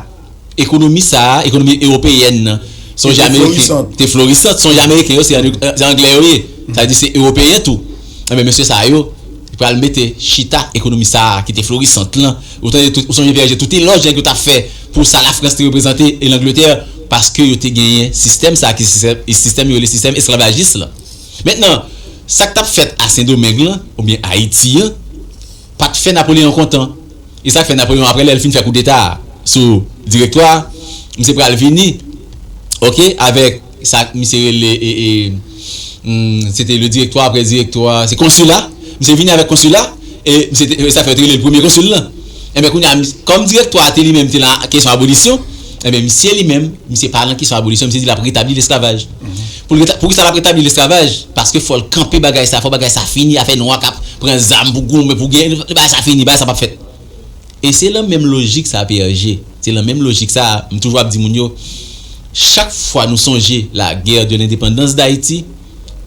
ekonomi sa a, ekonomi ewopeyèn nan, Sonje Ameriken te florisant. Sonje Ameriken yo, se anglè yo ye. Sa vle di se ewopeyen tou. Enben, mesye sa yo, li pral mete chita ekonomi sa a ki te florisant lan. Ou tande tout, ou sonje P R G, tout elòj nèg yo t ap fè pou sa Lafrans te reprezante e Langletè, paske yo te genyen sistèm sa a ki sistèm, sistèm yo rele sistèm esklavajis lan. Mentnan, sa k t ap fèt a Sendomeng lan, oubyen Ayiti an, pa t fè Napoleyon kontan. E sa k fè Napoleyon, apre lè l fin fè koudeta sou direktwa, misye pral vini, oke, avèk sa misye rele, e, e, hmm, se te le direktwa, apre direktwa, se konsila. Misye vini avèk konsila, e misye te, e sa fè yo te rele l premye konsil lan. Enben, kounye a, kòm direktwa a te li menm te nan kesyon abolisyon, enben, misye li menm, misye pa nan kesyon abolisyon, misye di l ap retabli lesklavaj. Pou l reta-, poukisa l ap retabli lesklavaj? Paske fò l kanpe bagay sa, fò bagay sa fini, afè nwa k ap pran zam pou goumen, pou gen, bagay sa fini, bagay sa p ap fèt. E se lan menm lojik sa a, P R G. Se lan menm lojik sa a, m toujou ap di moun yo, chak fwa nou sonje la guerre de l'indépendance d'Haïti,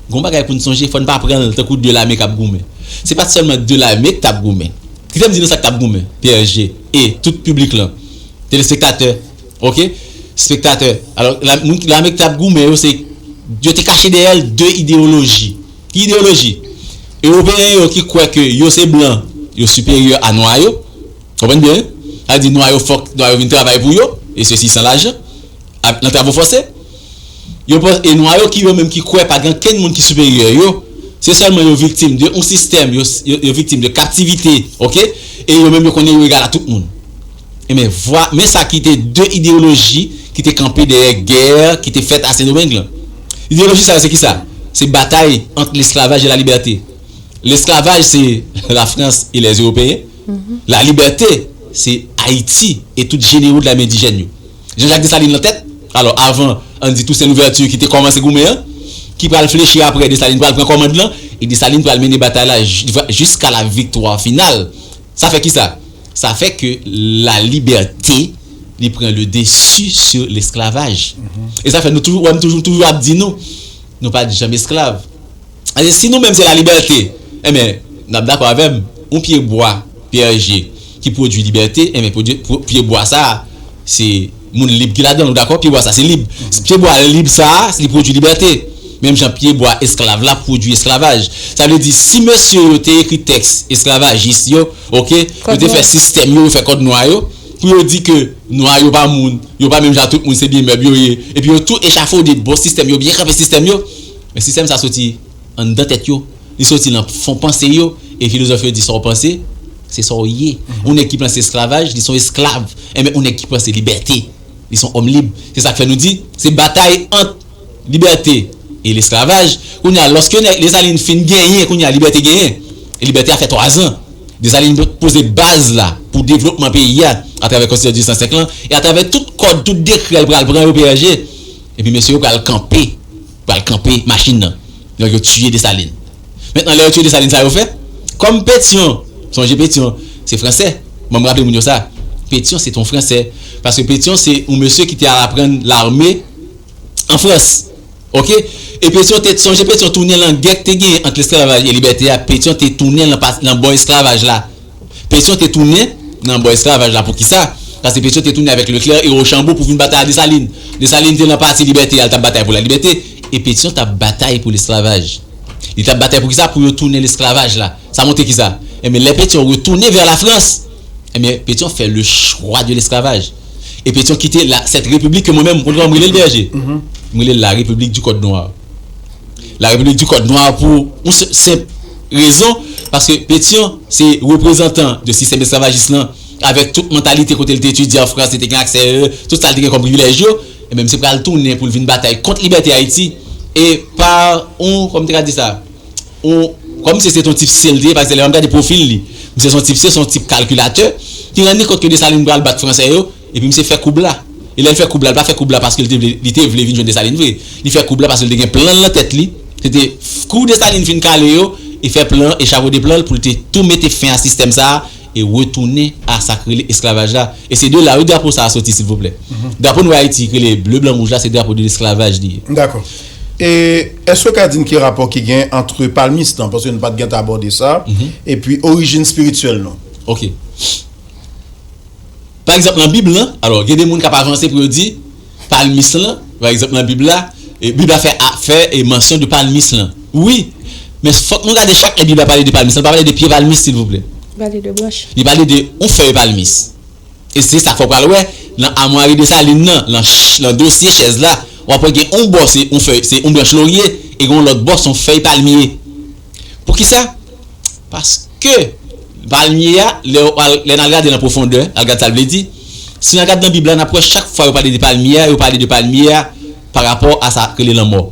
gon bagay pou n sonje, fò n pa pran l tankou de lame k ap goumen. Se pa t sèlman de lame k t ap goumen. Kite m di nou sa k t ap goumen, P R G, e tout piblik lan, telespektatè, oke? Spektatè. Alò, la, moun, lame k t ap goumen yo, se, yo te kache dèyè l de ideyoloji. Ki ideyoloji? Ewopeyen yo ki kwè ke yo se blan, yo siperyè a nwa yo. Konprann byen? Sa vle di nwa yo fòk, nwa yo vin travay pou yo, e sesi san lajan, ak nan travo fòse. Yo pran, e nwa yo ki yo menm ki kwè pa gen kenn moun ki siperyè yo, se sèlman yo viktim de yon sistèm, yo, yo, yo viktim de kaptivite, oke? E yo menm yo konnen yo egal a tout moun. Enben, vwa, men sa ki te de ideyoloji ki te kanpe dèyè gè ki te fèt a Sendomeng lan. Ideyoloji sa yo se kisa? Se batay ant lesklavaj e lalibète. Lesklavaj se Lafrans e lèzewopeen. Lalibète se Ayiti e tout jenewo de lame endijèn yo. Jean-Jacques Dessalines lan tèt. Alò, avan, ann di Toussaint Louverture ki te kòmanse goumen an, ki pral flechi apre, Dessalines pral pran kòmand lan, e Dessalines pral mennen batay la ji-, jiska la viktwa final. Sa fè kisa? Sa fè ke lalibète, li pran le dessus sur l'esclavage. E sa fè nou toujou, wè m toujou, toujou ap di nou, nou pa t janm esklav. Paske si nou menm se lalibète, enben, n ap dakò avè m, yon pye bwa, P R G, ki pwodui libète, enben, pwodui, pwo-, pye bwa sa a, se moun lib ki ladan l, ou dakò? Pye bwa sa a, se lib. Pye bwa lib sa a, li pwodui libète. Menm jan pye bwa esklav la pwodui esklavaj. Sa vle di, si mesye yo te ekri tèks esklavajis yo, oke, yo te fè sistèm yo, yo fè kòd nwa yo, pou yo di ke nwa yo pa moun, yo pa menm jan ak tout moun, se byen mèb yo ye, epi yo tou echafode bò sistèm yo, byen kanpe sistèm yo, men sistèm sa soti anndan tèt yo, li soti nan fon panse yo, e filozòf yo di sa w panse, se sa w ye. Yon nèg ki panse esklavaj, li se yon esklav. Enben, yon nèg ki panse libète, li se yon òm lib. Se sa k fè nou di, se batay ant libète e lesklavaj. Kounye a, lòske nèg Desalin fin genyen, kounye a, libète genyen. E libète a fè twazan. Desalin poze baz la pou devlopman peyi a, atravè Konstitisyon senk lan, e atravè tout kòd, tout dekrè l pral pran yo, P R G. Epi mesye yo pral kanpe, pral kanpe machin nan. Donk, yo tiye Desalin. Mentnan, lè yo tiye Desalin, sa yo fè? Kòm Petyon, sonje Petyon, se fransè. Bon, m raple moun yo sa. Petyon, se te yon fransè. Paske Petyon, se yon mesye ki te al aprann lame an Frans. Oke? E Petyon te, sonje Petyon tounen lan gè k te genyen ant lesklavaj e libète a. Petyon te tounen lan pa-, lan bò esklavaj la. Petyon te tounen nan bò esklavaj la. Poukisa? Paske Petyon te tounen avèk Leclerc e Rochambeau pou vin batay a Desalin. Desalin te nan pati libète a, li t ap batay pou lalibète. E Petyon t ap batay pou lesklavaj. Li t ap batay pou kisa? Pou yo tounen lesklavaj la. Sa montre kisa? Enben, lè Petyon retounen vè Lafrans, enben, Petyon fè le choix de l'esclavage. E Petyon kite la, cette république ke mwen menm, ou konn kòman m rele l, P R G? M rele l la République du Code Noir. La République du Code Noir pou yon se-, senp rezon, paske Petyon se reprezantan de sistèm esklavajis lan, avèk tout mantalite kote l te etidye an Frans, li te gen aksè, tout sa l te gen kòm privilèj yo, enben, misye pral tounen pou l vin batay kont libète Ayiti, e pa yon, kòman m te ka di sa? Yon, kòm misye se te yon tip sye l te ye, paske lè m gade pwofil li, misye se yon tip sye, se yon tip kalkilatè, ki rann li kont ke Desalin pral bat fransè yo, epi misye fè koub la. E lè l fè koub la, l pa fè koub la paske l te vle, li te vle vin jwenn Desalin vre. Li fè koub la paske l te gen plan l nan tèt li. Se te kou Desalin fin kale yo, e fè plan, echafode plan l pou l te tou mete fen a sistèm sa a, e retounen a sa k rele esklavaj la. E se de la, wi, drapo sa a soti, silvouplè. Drapo nou Ayiti, ki rele ble, blan, wouj la, se drapo de lesklavaj li ye. Dakò. E èske w ka di n ki rapò ki gen ant palmis lan, paske nou pa t gentan abòde sa, epi orijin espirityèl nou? Oke. Pa egzanp, nan Bib lan, alò, gen de moun k ap avanse pou yo di, palmis lan, Pa egzanp, nan Bib la, e, Bib la fè, a, fè e mansyon de palmis lan. Wi, men fòk nou gade chak lè Bib la pale de palmis lan, pa pale de pye palmis, silvouplè. Pale de branch. Li pale de yon fèy palmis. E se sa k fè w pral wè nan amwari Desalin nan, nan, ch- nan dosye chèz la, w ap wè gen yon bò se yon fèy, se yon branch lorye, e gen yon lòt bò se yon fèy palmye. Poukisa? Paske palmye a, lè, w al- lè n al gade nan pwofondè, al gade sa l vle di, si n al gade nan Bib la, n ap wè chak fwa yo pale de palmye a, yo pale de palmye a pa rapò a sa k rele lanmò.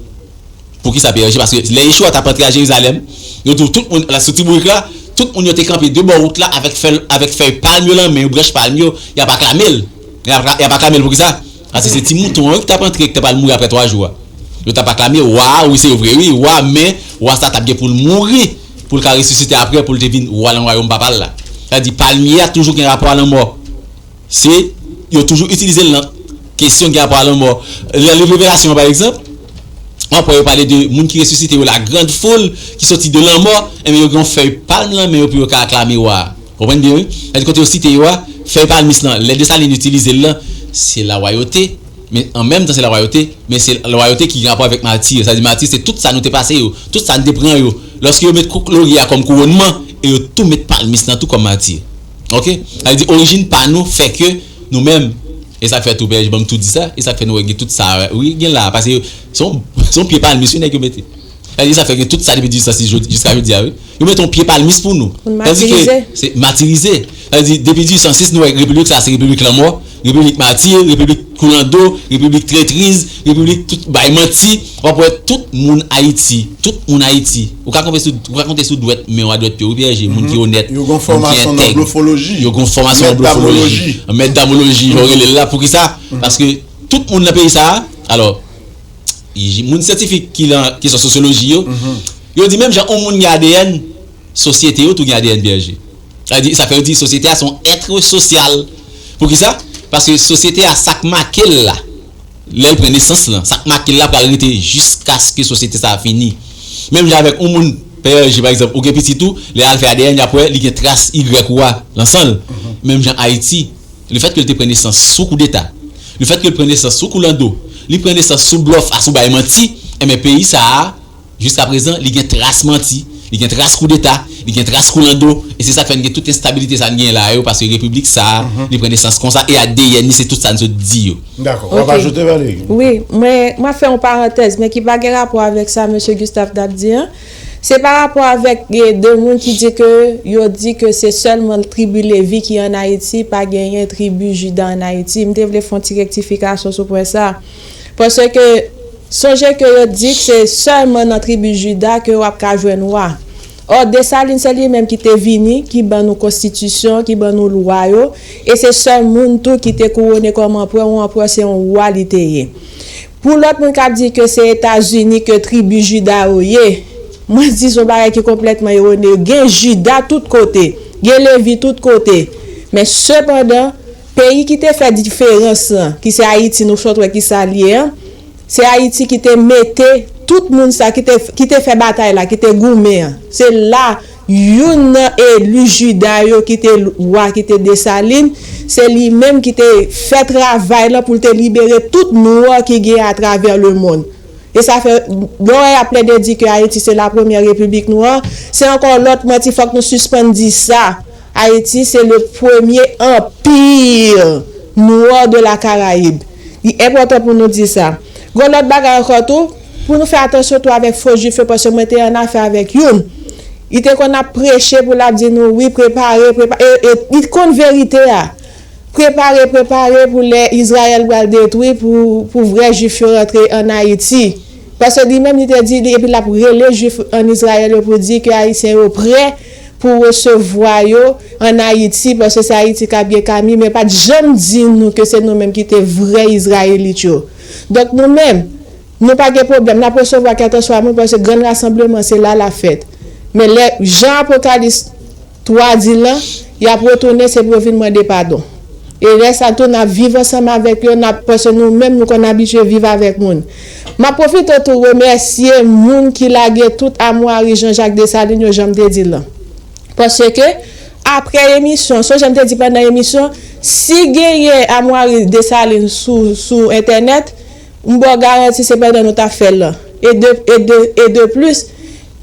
Poukisa, P R G? Paske lè Yeshua t ap antre a Jerizalèm, yo di w tout moun, la, sou ti bourik la, tout moun yo te kanpe de bò wout la avèk fèy, avèk fèy palm yo nan men yo, branch palm yo, y ap aklame l. Y ap, y ap aklame l poukisa? Paske se ti mouton an wi ki t ap antre, ki t ap al mouri apre twa jou a. Yo t ap aklame wa a, wi, se vre, wi, wa, men wa sa t ap gen pou l mouri, pou l ka resisite apre, pou l te vin wa nan wayòm papa l la. Sa di, palmye a toujou gen rapò a lanmò. Se, yo toujou itilize l nan kesyon gen rapò a lanmò. Nan liv Revelasyon an, pa egzanp, w ap wè yo pale de moun ki resisite yo, la grande foule, ki soti de lanmò, enben yo gen yon fèy palm nan men yo pou yo ka aklame wa a. Konprann byen, wi? Sa di kote yo site yo a, fèy palmis lan, lè Desalin itilize l lan, se lawayòte, men an menm tan se lawayòte, men se lawayòte ki gen rapò avèk mati. Sa di mati, se tout sa nou te pase yo, tout sa nou te pran yo. Lòske yo met kouk lorye a kòm kouwònman, e yo tou met palmis lan tou kòm mati. Oke? Sa vle di orijin pa nou fè ke nou menm, e sa k fè tou P R G ban m tou di sa, e sa k fè nou wè gen tout sa, wi, gen la, paske se yon, se yon pye palmis, wi, nèg yo mete. Sa vle di sa fè gen tout sa depi dizuit san sis jodi, jiska jodi a, wi. Yo mete yon pye palmis pou nou. Pou n matirize. Se matirize. Sa vle di depi dizuit san sis nou wè repiblik sa se repiblik lanmò, repiblik mati, repiblik koulando, repiblik tretriz, repiblik tout bay manti. W ap wè tout moun Ayiti, tout moun Ayiti. Ou ka konte sou, ou ka konte sou dwèt men w a dwèt pye w, P R G, moun ki onèt, Yo gen fòmasyon nan blofoloji. Yo gen fòmasyon nan blofoloji, mèt damoloji, jan w rele l la. Poukisa? Paske tout moun nan peyi sa a, alò, moun syantifik ki nan kesyon sosyoloji yo, yo di menm jan yon moun gen A D N, sosyete yo tou gen A D N, P R G. Sa di, sa fè yo di sosyete a se yon èt sosyal. Poukisa? Paske sosyete a, sa k make l la, lè l pran nesans lan, sa k make l la pral rete jiskaske sosyete sa a fini. Menm jan avèk yon moun, P R G, pa egzanp, ou gen pitit ou, lè y al fè A D N, y ap wè li gen tras Y ou a nan san l. Menm jan Ayiti, lefètke l te pran nesans sou koudeta, lefètke l pran nesans sou koulando, li pran nesans sou blòf, asou bay manti, enben peyi sa a, jiska prezan, li gen tras manti, li gen tras koudeta, li gen tras koulando, e se sa k fè n gen tout enstabilite sa n genyen la a yo, paske repiblik sa a, li pran nesans konsa, e A D N li, se tout sa n sot di yo. Dakò. W ap ajoute, Valérie? Wi, mwen, mwen fè yon parantèz, men ki pa gen rapò avèk sa mesye Gustave t ap di an. Se pa rapò avèk e, de moun ki di ke yo di ke se sèlman tribi Levi ki ann Ayiti, pa genyen tribi Jida ann Ayiti. M te vle fè yon ti rektifikasyon sou pwen sa. Paske, sonje ke yo di ke se sèlman nan tribi Jida ke w ap ka jwenn wa. Ò, Desalin se li menm ki te vini, ki ban nou konstitisyon, ki ban nou lwa yo, e se sèl moun tou ki te kouwone kòm anperè, yon anperè se yon wa li te ye. Pou lòt moun k ap di ke se Etazini ke tribi Jida yo ye, mwen di se yon bagay ki konplètman erone. Gen Jida tout kote, gen Levi tout kote. Men sepandan, peyi ki te fè diferans lan, ki se Ayiti, nou sot wè kisa l ye an, se Ayiti ki te mete tout moun sa ki te, ki te fè batay la, ki te goumen an. Se la youn nan eli Jida yo ki te wa, ki te Desalin, se li menm ki te fè travay lan pou l te libere tout nwa ki gen atravè lemonn. E sa fè, lè w wè y ap plede di ke Ayiti se la premyè repiblik nwa, se ankò lòt manti, fòk nou sispann di sa. Ayiti se le premye anpi nwa de la Karayib. Li enpòtan pou nou di sa. Gon lòt bagay ankò tou, pou nou fè atansyon tou avèk fo jwif yo, paske mwen te annafè avèk youn. Li te konn ap preche pou l ap di nou, wi, prepare, prepare, e, e li konn verite a. Prepare, prepare pou lè Izrayèl pral detwi, pou, pou vrè jwif yo rantre ann Ayiti. Paske li menm, li te di, li, epi l ap rele jwif ann Izrayèl yo pou di ke Ayisyen yo prè pou resevwa yo ann Ayiti, paske se Ayiti k ap gen kami, men pa t janm di nou ke se nou menm ki te vrè Izrayelit yo. Donk, nou menm, nou pa gen pwoblèm, n ap resevwa kèlkanswa moun, paske grann rasanbleman, se la l ap fèt. Men lè, jan Apokalis twa di l lan, y ap retounen, se pou yo vin mande padon. E lè sa tou, n ap viv ansanm avèk yo, n ap, paske nou menm, nou konn abitye viv avèk moun. M ap pwofite tou remèsye moun ki lage tout amwari Jean Jacques Dessalines yo, jan m te di l lan. Paske, apre emisyon, sonje m te di pandan emisyon, si genyen amwari Dessalines sou, sou entènèt, M ba w garanti se pandan nou t ap fè l lan. E de, e de, e de plis,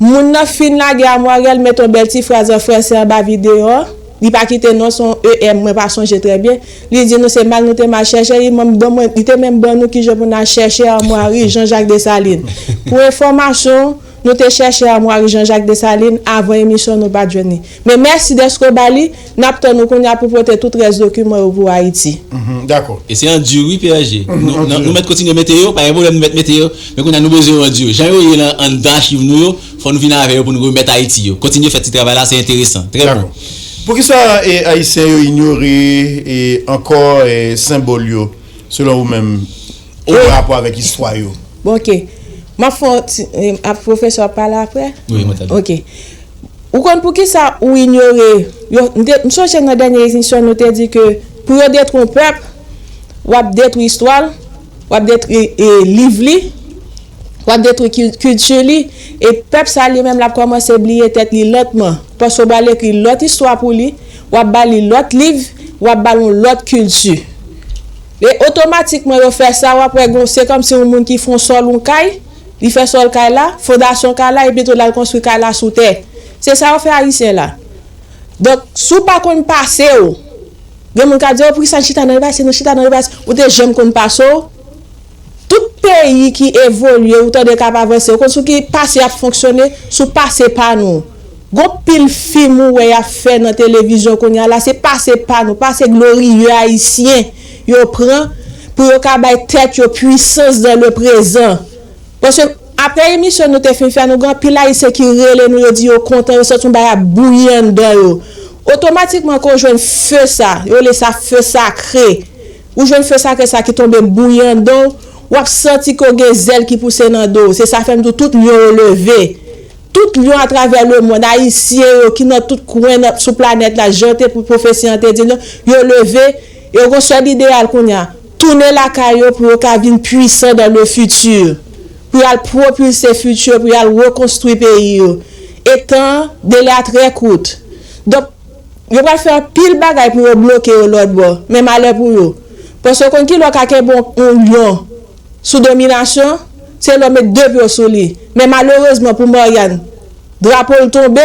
moun nan fin lage amwari a, l met yon bèl ti fraz an franse anba videyo a. Li pa kite non, se yon E M, mwen pa sonje trè byen. Li di nou se mal nou te mal chèche, li menm ban mwen, li te menm ban nou kijan pou n al chèche amwari Jean Jacques Dessalines. Pou enfòmasyon w, nou te chèche amwari Jean Jacques Dessalines avan emisyon, nou pa t jwenn li. Men mèsi dèske w ba li, n ap tann ou kounye a pou pote tout rès dokiman yo pou Ayiti. Dakò. E se an di wi, P S G. Nou mèt kontinye mete yo, pa gen pwoblèm, nou mèt mete yo. Men kounye a nou bezwen yo an di yo. Jan yo ye lan anndan achiv nou yo, fò nou vin avè yo pou nou remèt Ayiti yo. Kontinye fè ti travay la, se enteresan. Trè bon. Poukisa Ayisyen yo inyore ankò senbòl yo, selon ou menm, ki gen rapò avèk istwa yo? Bon, ok. M ap fè yon ti. Ap pwofesè ap pale apre? Wi, mwen tande. Ok. Ou konn poukisa ou inyore yo? M sonje nan dènye emisyon nou te di ke pou yo detwi yon pèp, w ap detwi istwa l, w ap detwi liv li, w ap detwi kilti li, e pèp sa li menm l ap kòmanse bliye tèt li lantman, paske w pral ekri lòt istwa pou li, w ap ba li lòt liv, w ap ba l yon lòt kilti. E otomatikman yo fè sa, w ap wè gon, se kòmsi yon moun ki fè yon sòl yon kay, li fè sòl kay la, fondasyon kay la, epi tou l al konstwi kay la sou tè. Se sa yo fè Ayisyen la. Donk, si w pa konn pase w, gen moun k ap di, o, poukisa n chita nan lepase, nou chita nan lepase, ou te janm konn pase w? Tout peyi ki evolye, ou tande k ap avanse, ou konn sou ki pase y ap fonksyone, sou pase pa nou. Gon pil fim ou wè y ap fè nan televizyon kounye a la, se pase pa nou, pase gloriye ayisyen yo pran pou yo ka bay tèt yo pwisans dan le prezan. Paske apre emisyon nou te fin fè, nou gen anpil ayisyen ki rele nou, yo di yo kontan, yo santi yon bagay ap bouyi anndan yo. Otomatikman ke w jwenn fe sa, yo rele sa fe sakre. Ou jwenn fe sakre sa ki tonbe bouyi anndan w, w ap santi ke w gen zèl ki pouse nan do w. Se sa fè m di w tout lyon yo leve. Tout lyon atravè lemonn, ayisyen yo ki nan tout kwen nan, sou planèt la, jan te pwofesi an te di l lan, yo leve, e yo gon sèl ideyal kounye a, tounen lakay yo pou yo ka vin pwisan dan le fiti, pou y al pwopilse fiti, pou y al rekonstwi peyi yo. E tan an, delè a trè kout. Donk, yo pral fè anpil bagay pou yo bloke yo lòtbò, men malè pou yo. Paske w konn kilè w ka kenbe yon, yon lyon sou dominasyon, se lè w met de pye w sou li. Men malerezman pou Marianne, drapo l tonbe,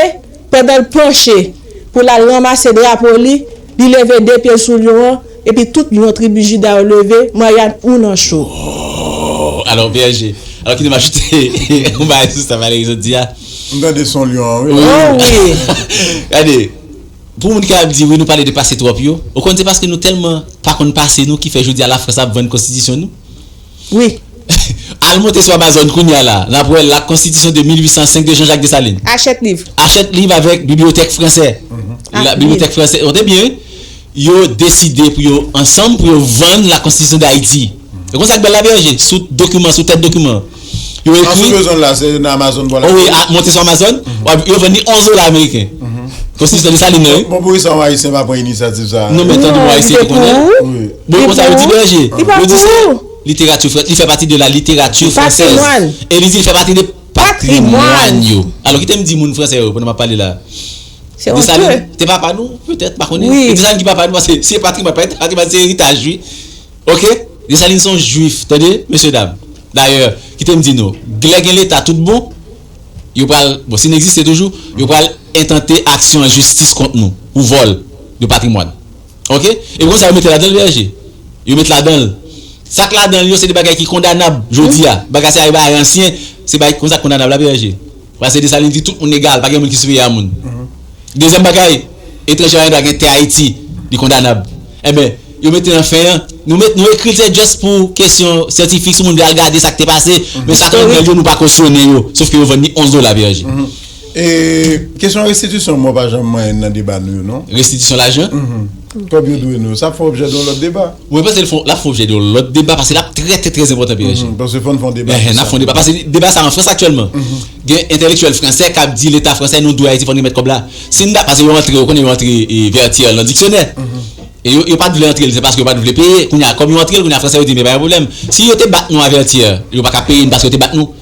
pandan l panche pou l al ranmase drapo li, li leve de pye l sou lyon an, epi tout lyon tribi Jida yo leve, Marianne ou nan cho. Oh, alò, P S G, alò kite m ajoute yon bagay sou sa Valery sot di a. M tande son lyon an, wi. Oh wi. Gade, pou moun ki ap di, wi, nou pale de pase twòp yo, ou konn se paske nou tèlman pa konn pase nou ki fè jodi a Lafrans ap vann konstitisyon nou? Wi. Al monte sou Amazon kounye a la, n ap wè La Constitution de mil huit cent cinq de Jean-Jacques Dessalines. Achèt liv. Achèt liv avèk bibliyotèk fransè. La bibliyotèk fransè, ou te byen, wi. Yo deside pou yo ansanm pou yo vann La Constitution d'Haïti. E konsa k bèl la, P S G, sou dokiman, sou tèt dokiman. Yo ekri. An sou bezwen la, se nan Amazon pou la. Oh wi, a, monte sou Amazon, yo vann li onz dola ameriken. Konstitisyon Desalin nan, wi. Bon, poukisa yon Ayisyen pa pran inisyativ sa a? Non, men tande, yon Ayisyen te konnen. Bon, konsa yo di, P S G, yo di se literati, li fè pati de la littérature française. E li di li fè pati de patrimwàn yo. Alò, kite m di moun fransè yo, pandan m ap pale la. Desalin te papa nou, petèt, pa konnen. E Desalin ki papa nou, paske se patrimwàn, patrimwàn se eritaj, wi. Ok? Desalin se yon jwif, tande, mesye dam. Dayè, kite m di nou, lè gen leta tout bon, yo pral, bon, si n egziste toujou, yo pral entante aksyon an jistis kont nou, pou vòl de patrimwàn. Ok? E konsa yo mete ladan l, P S G. Yo met ladan l. Sa k ladan l yo, se de bagay ki kondanab, jodi a. Bagay sa yo bagay ansyen, se bagay konsa k kondanab la, P S G. Paske Desalin di tout moun egal, pa gen moun ki sipeyè a moun. Dezyèm bagay, etranje pa gen dwa gen tè Ayiti, li kondanab. Enben, yo mete nan fen an, nou met, nou ekri l se just pou kesyon syantifik, si moun vle al gade sa k te pase, men sa kriminèl yo, nou pa kosyone yo, sof ke yo vann li onz dola, P S G. E kesyon restitisyon, mwen pa janm manyen nan deba nou yo, non. Restitisyon lajan? Kòb yo dwe nou, sa ap fè objè de yon lòt deba. Mwen panse l fè, l ap fè objè de yon lòt deba, paske l ap trè, trè, trè enpòtan, P S G. Paske fò n fè yon deba. Enhen, n ap fè yon deba, paske deba sa an Frans aktyèlman. Gen entèlektyèl fransè k ap di leta fransè nou dwe Ayiti, fò n remèt kòb la. Si n ta, paske yo antre, ou konnen yo antre vertiyè nan diksyonè. E yo, yo pa t vle antre l, se paske yo pa t vle peye. Kounye a, kòm yo antre l, kounye a, fransè yo di, men pa gen pwoblèm. Si yo te bat nou a vertiyè, yo pa ka peye n paske yo te bat nou.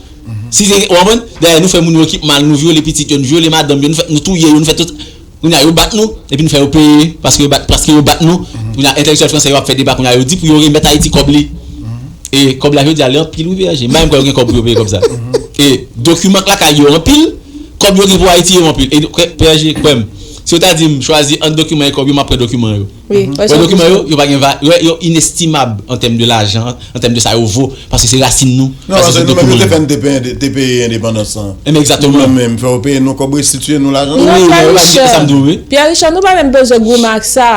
Si se, ou konprann? Dayè, nou fè moun yo kip mal, nou vyole pitit yo, nou vyole madanm yo, nou fè, nou touye yo, nou fè tout. Kounye a, yo bat nou, epi nou fè yo peye, paske yo bat, paske yo bat nou. Kounye a, entèlektyèl fransè yo ap fè deba, kounye a, yo di pou yo remèt Ayiti kòb li. E kòb la jodi a li anpil wi P R G. M pa menm kwè yo gen kòb pou yo peye kòb sa. E dokiman k lakay yo anpil, kòb yo gen pou Ayiti yo anpil. E kwè- P R G, kwè m, si yo ta di m chwazi ant dokiman e kòb yo, m ap pran dokiman yo. Wi, Wè dokiman yo, yo pa gen va, wè, yo inestimab an tèm de lajan, an tèm de sa yo vo, paske se rasin nou. Non, paske nou menm yo te fè n te peye endepandans lan. Enben egzakteman. Nou menm, fò yo peye nou kòb, restitiye nou lajan. Non, Wi, Pierre men Richard. Sa m di w wi. Pierre Richard, nou pa menm bezwen goumen ak sa.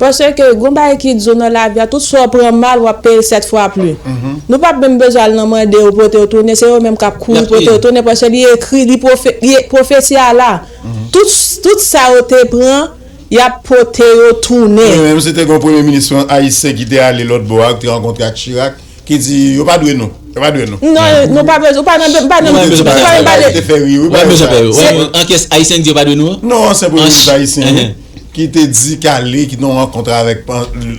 Paske goumen ak ki di w nan lavi a, tout sa w pran mal, w ap peye l sèt fwa plis. Nou p ap menm bezwen al nan mande yo pote yo tounen, se yo menm k ap kouri pote yo tounen, paske li ekri, li pwofe- li- pwofesi a la. Tout, tout sa yo te pran, y ap pote yo tounen. Wi, menm si te gen yon premye minis ayisyen ki te ale lòt bò a, ki te rankontre ak Chirac, ki di yo pa dwe nou. Yo pa dwe nou. Non, nou pa bezwen, ou pa nan, pa nan, ou pa nan pale. Te fè ri, wi. Wè, men jan pè yo. Wè, an kes ayisyen ki di yo pa dwe nou an? Non, se premye minis ayisyen ki te di k ale, ki te nan yon rankont avèk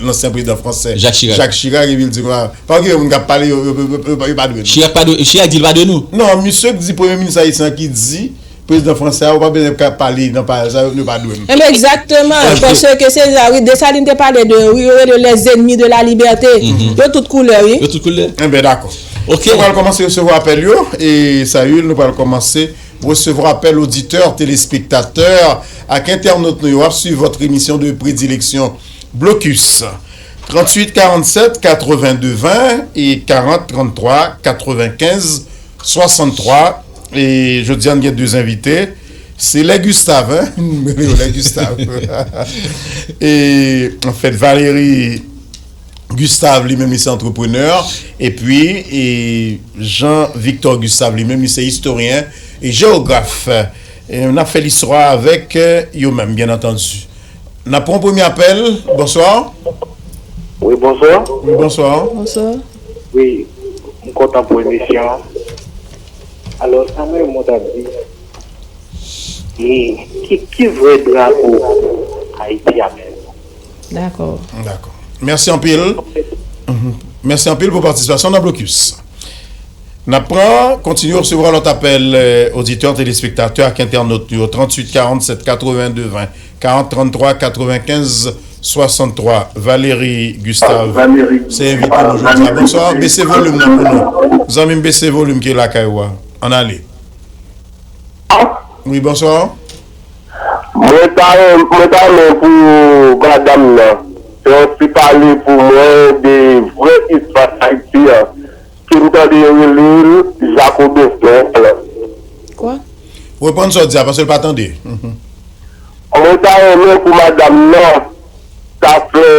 lansyen prezidan fransè Jacques Chirac. Jacques Chirac, epi l di konsa, pa gen moun k ap pale, yo, yo, yo, yo, yo pa dwe nou. Chirac pa dwe, Chirac di l pa dwe nou. Non, misye ki di premye minis ayisyen ki di prezidan fransè a, ou pa bezwen ka pale nan pale sa, yo pa dwe m. Enben, egzakteman, paske se sa, wi, Desalin te pale de, wi, yo rele les ennemis de la liberté. Yo tout koulè, wi. Yo tout koulè. Enben, dakò. Ok. Nou pral kòmanse resevwa apèl yo, e Sayil, nou pral kòmanse resevwa apèl oditè, telespektatè ak entènot nou yo. W ap suiv votre émission de prédilection, Blocus. Trente-huit quarante-sept quatre-vingt-deux vingt et quarante trente-trois quatre-vingt-quinze soixante-trois. E jodi a, n gen de envite. Se lè Gustave, hein? M rele yo lè Gustave. E, anfèt, Valérie Gustave, li menm, li se antreprenè. Epi, e, Jean Victor Gustave, li menm, li se istoryen e jewograf. E n ap fè listwa avèk, e, yo menm, byen antandi. N ap pran premye apèl. Bonswa. Wi, bonswa. Wi, bonswa. Bonswa. Wi, m kontan pou emisyon an. Alò, sa mwen mwen ta di, e, ki, ki vre drapo Ayiti a menm? Dakò. Dakò. Mèsi anpil. Mèsi anpil pou patisipasyon nan Blokis. N ap pran, kontinye resevwa lòt apèl, eh, oditè, telespektatè ak entènot nou yo. Tranntuit karannsèt katrevenndez ven, karant tranntwa katrevenkenz swasanntwa. Valérie Gustave se envite nou jodi a. Bonswa, bese volim nan pou nou. Zanmi m, bese volim ki lakay ou a. Ann ale. Wi, bonswa. Mwen ta, mwen ta renmen pou madanm nan fè yon ti pale pou mwen de vrè istwa Ayiti an. Ke m tande yo rele l Jakoben Nwa. Kwa? Reprann sa w di a, paske l pa tande. Mwen ta renmen pou madanm nan ta fè,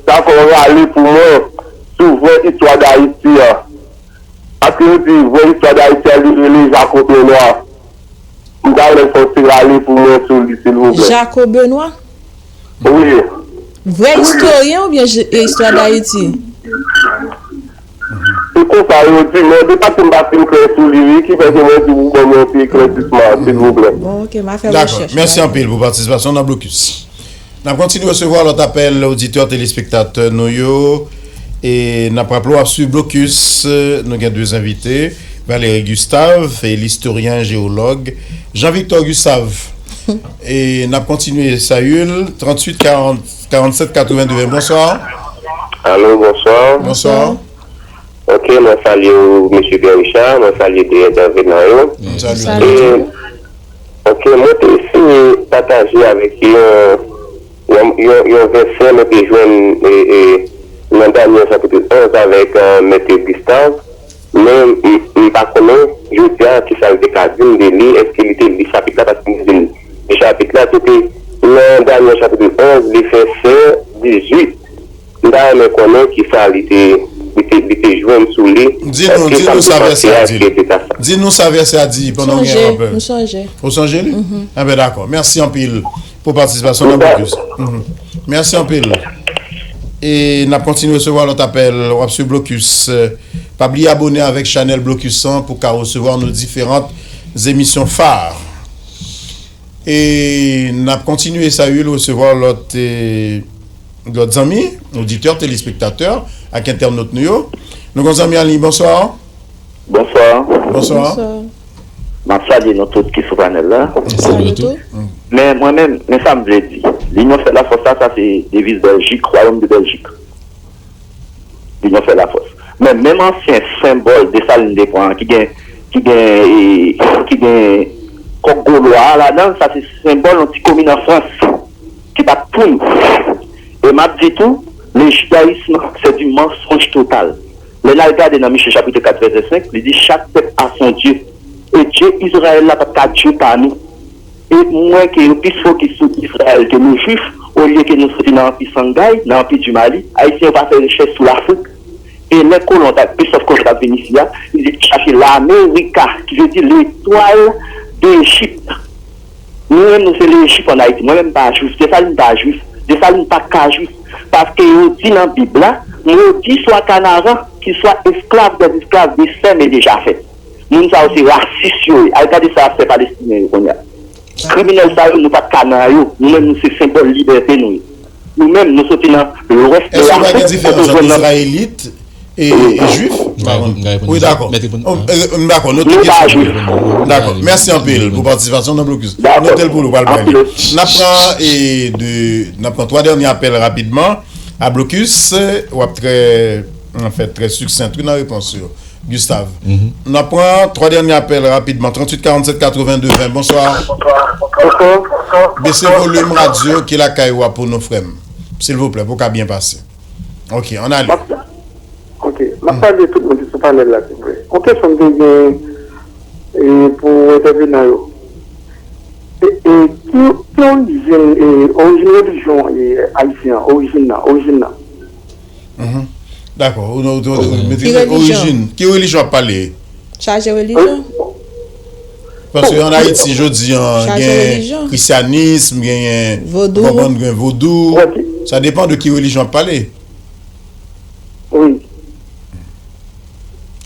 ta fè yon rale pou mwen sou vrè istwa Dayiti an. Paske yo di vrè istwa Dayiti an, li rele Jakoben Nwa. M ta renmen l fè yon ti rale pou mwen sou li, silvouplè. Jakoben Nwa? Wi. Vrè istoryen oubyen je- e istwa Dayiti? Se konsa yo di, men depi m pa fin klè sou li, wi, ki fè ke mwen di ou ban mwen yon ti eklèsisman, silvouplè. Bon, ok, m a fè rechèch. Dakò. Mèsi anpil pou patisipasyon w nan Blokis. N ap kontinye resevwa lòt apèl oditè, telespektatè nou yo. E n ap raple w ap swiv Blokis. Nou gen de envite, Valérie Gustave, e listoryen, jewològ, Jean Victor Gustave. E n ap kontinye, Sayil, tranntuit karant, karannsèt katrevenndez ven. Bonswa. Alo, bonswa. Bonswa. Ok, mwen salye w, mesye Pierre Richard, mwen salye de entèvenan yo. M salye. E, ok, mwen te eseye pataje avèk yon, yon, yon, yon vèsè mwen te jwenn, e, e, nan Danyèl chapit onz avèk, e, Mèt Gustave, men m, m pa konnen jodi a kisa l te ka di m de li, èske li te li chapit la, paske m te di l li chapit la, se te nan Danyèl chapit onz, li vèsè dizuit. M ta renmen konnen kisa li te, li te, li te jwenn sou li. Di nou, di nou sa vèsè a di. Di nou sa vèsè a di pandan w gen apèl. M sonje. Ou sonje li? Enben, dakò. Mèsi anpil pou patisipasyon nan Blokis. Mèsi anpil. E n ap kontinye resevwa lòt apèl. W ap swiv Blokis. Pa bliye abòne avèk chanèl Blokis lan pou ka resevwa nou diferan emisyon fa. E n ap kontinye, Sayil, resevwa lòt, e, lòt zanmi, oditè, telespektatè ak entènot nou yo. Nou gon zanmi an liy, bonswa. Bonswa. Bonswa. Bonswa. M ap salye nou tout ki sou panèl la. Salye tou. Men mwen menm, men sa m vle di. Linyon fè lafòs la, sa se deviz Bèljik, Wayòm de Bèljik. Linyon fè lafòs. Men menm ansyen senbòl Desalin te pran an, ki gen, ki gen, e, ki gen kòk Golo a ladan l, sa se senbòl yon ti komin an Frans, ki pa t pou nou. E m ap di tou, le judaïsme, c'est du mensonge total. Lè n al gade nan Miche chapit kat vèsè senk, li di, chaque peuple a son Dieu. E Dye Izrayèl la pa t ka Dye pa nou. E m wè ke yo plis fokis sou Izrayèl ke nou Jwif, olye ke nou soti nan Anpi Sangay, nan Anpi di Mali, Ayisyen yo pa fè rechèch sou Lafrik. E lè kolon t ap, Christophe Colomb t ap vin isi a, li te chache Lamerika, ki vle di l'étoile d'Égypte. Nou menm, nou se Lejip ann Ayiti. Mwen menm, m pa Jwif. Desalin pa Jwif. Desalin pa ka Jwif. Paske yo di nan Bib la, maudit soit Canaan, qu'il soit esclave des esclaves, des sèm e de Jafèt. Moun sa yo se rasis yo ye. Al gade sa y ap fè Palestinyen yo kounye a. Kriminèl sa yo, nou pa t ka nan yo. Nou menm, nou se senbòl libète nou ye. Nou menm, nou soti nan lwès de Lafrik, kote w jwenn nan Èske pa gen diferans ant Izrayelit e, e Jwif? Wi, dakò. M dakò. Note kesyon. Dakò. Mèsi anpil pou patisipasyon nan blokis. Note l pou nou, pral pale. N ap pran, e, de, n ap pran twa dènye apèl rapidman. A blokis, w ap trè, an fèt, trè siksen tou nan repons yo. Gustave. N ap pran twa dènye apèl rapidman, tranntuit karannsèt katrevenndez ven. Bonswa. Bese volim radyo ki lakay ou a pou nou, frè m. Silvouplè, pou ka byen pase. Ok, ann ale. Ok, m ap salye tout moun ki sou panèl la, silvouplè. Yon kesyon m te gen, e, pou entèvenan yo. E, e, ki, ki orijin, e, orijin relijyon, e, ayisyen an, orijin nan, orijin nan? Dakò. Ou, ou, ou, ou mete orijin. Ki relijyon w ap pale? Chaje relijyon. Paske ann Ayiti, jodi a, gen krisyanis, genyen, vodou, konprann, gen vodou. Sa depann de ki relijyon w ap pale. Wi.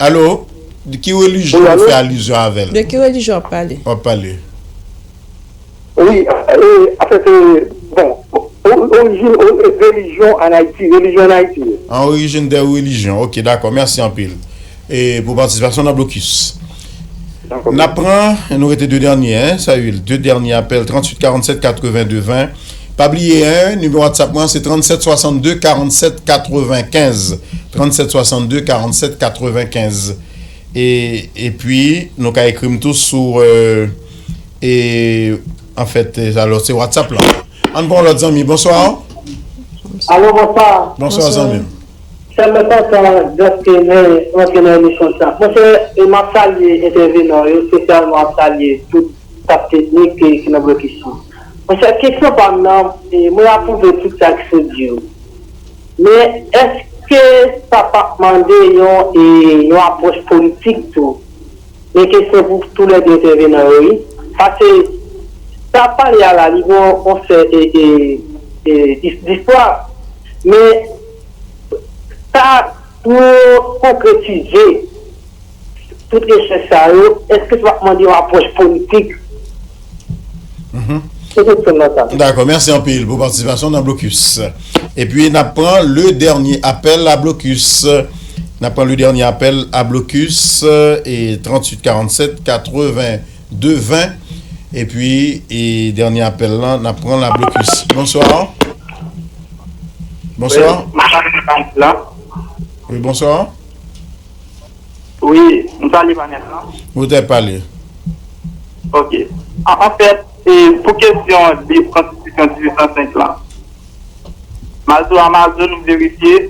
Alo? De ki relijyon w fè alizyon avè l? De ki relijyon w ap pale? W ap pale. Wi, e, anfèt, e, bon, o, o, orijin, o, e, relijyon ann Ayiti, relijyon ann Ayiti. An orijin de relijyon. Ok, dakò, mèsi anpil. E pou patisipasyon nan blokis. Dakò. N ap pran, nou rete de dènye, en, Sayil, de dènye apèl, tranntuit karannsèt katrevenndez ven. Pa bliye, en, nimewo WhatsApp mwen, se tranntsèt swasannde karannsèt katrevenkenz. Tranntsèt swasannde karannsèt katrevenkenz. E, epi, nou ka ekri m tou sou, e, e, anfèt, e, alò, se WhatsApp la. Ann pran yon lòt zanmi. Bonswa. Alo, bonswa. Bonswa, zanmi m. Sè, mwen kontan dèske mwen rantre nan emisyon sa. Monchè, e, m ap salye entèvenan yo, espesyalman m ap salye tout staf teknik ki, ki nan blokis lan. Monchè, kesyon pa m nan, e, mwen apwouve tout sa ki sot di yo. Men, èske sa p ap mande yon, e, yon apwòch politik tou? Men kesyon pou toulède entèvenan yo, wi. Paske sa ap pale a la, li gen yon, yon sè, e, e, e, dis-, distwa. Men sa, pou yo konkretize tout rechèch sa yo, èske sa p ap mande yon apwòch politik? Se kesyon nan sa. Dakò, mèsi anpil pou patisipasyon nan blokis. Epi, n ap pran le dènye apèl a blokis. N ap pran le dènye apèl a blokis, e tranntuit karannsèt katrevenndez ven. Epi, e dènye apèl lan, n ap pran la blokis. Bonswa. Bonswa. Wi, bonswa. Wi, m salye panèl lan. Ou te pale. Ok. An, anfèt, e, pou kesyon de konstitisyon dizuit san senk lan, m al sou Amazon, m verifye,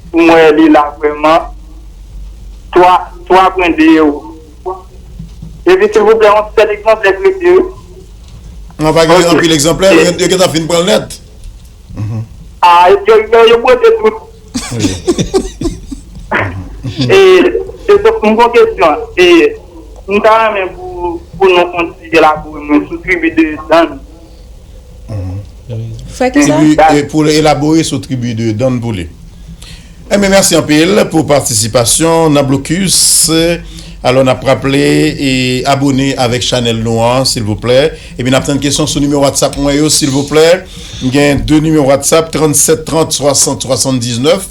pou m wè li la vrèman, twa, twa pwen de ewo. Epi, silvouplè, yon sèl egzanplè kredi, wi. An pa gen anpil egzanplè, yo, yo gentan fin pran l nèt. A, yo, yo, yo bwete tout. E, e, donk, m gon kesyon. E, m ta renmen pou, pou nou konn ti elabore mwen sou tribi de Dan. Frè ki sa? Tribi, e, pou elabore sou tribi de Dan pou li. Enben, mèsi anpil pou patisipasyon nan blokis. Alò, n ap raple e abone avèk chanèl nou an, silvouplè. Epi n ap tann kesyon sou nimewo WhatsApp mwen yo, silvouplè. M gen de nimewo WhatsApp, tranntsèt trant swasant swasanndiznèf,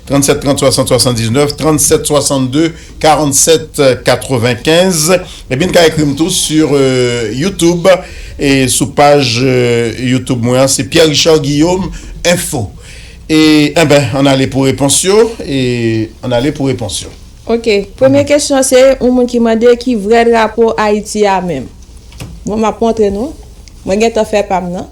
tranntsèt trant swasant swasanndiznèf, tranntsèt swasannde karannsèt katrevenkenz. Epi n ka ekri m tou sou, e, YouTube, e sou paj, e, YouTube mwen an, se Pierre Richard Guillaume Info. E, enben, ann ale pou repons yo. E, ann ale pou repons yo. Ok. Premye kesyon se yon moun ki mande ki vrè drapo Ayiti a menm. Bon, m ap montre nou. Mwen gentan fè pa m nan.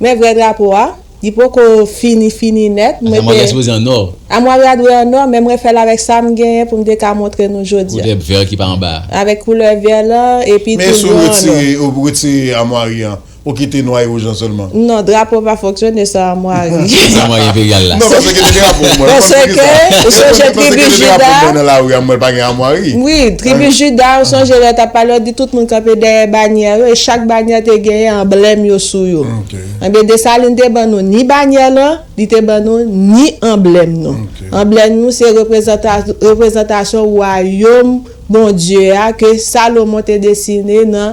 Men vrè drapo a, li poko fini fini nèt. Mwen Amwari a sipoze an nò. Amwari a dwe an nò, men mwen fè l avèk sa m genyen pou m te ka montre nou jodi a. Koulè vè ki pa anba. Avèk koulè vè lan, epi Men si w toujou an nò. retire, ou retire amwari an, ou kite nwa e wouj lan sèlman. Non, drapo pa fonksyone san amwari. San amwari enperyal la. Non, paske gen drapo mwen. Paske ou sonje tribi Jida. Nan lari a, mwen pa gen amwari. Wi, tribi Jida, ou sonje lè t ap pale, yo di tout moun kanpe dèyè banyè yo, e chak banyè te genyen anblèm yo sou yo. Enben, Desalin te ban nou ni banyè lan, li te ban nou ni anblèm nou. Anblèm nou se reprezanta- reprezantasyon wayòm Bondye a ke Salomon te desine nan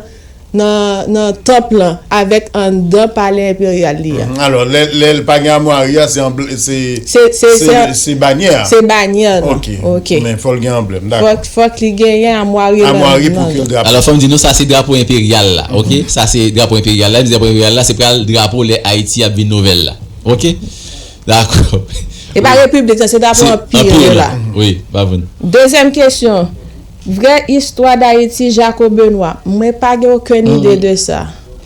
nan nan tanp lan avèk anndan palè enperyal li a. Alò, lè lè l pa gen amwari a, se anble- se Se se se se banyè a. Se banyè lan. Ok. Men fò l gen anblèm, dakò. Fòk fòk li genyen amwari lan. Amwari pou ke drapo. Alò, fò m di nou, sa se drapo enperyal la, ok? Sa se drapo enperyal la. Drapo enperyal la, se pral drapo lè Ayiti ap vin nouvèl la, ok? Dakò. E pa repiblik lan, se drapo anpi la. Wi, pa vin. Dezyèm kesyon. Vrè istwa Dayiti Jacob Benoît. Mwen pa gen okenn ide de sa.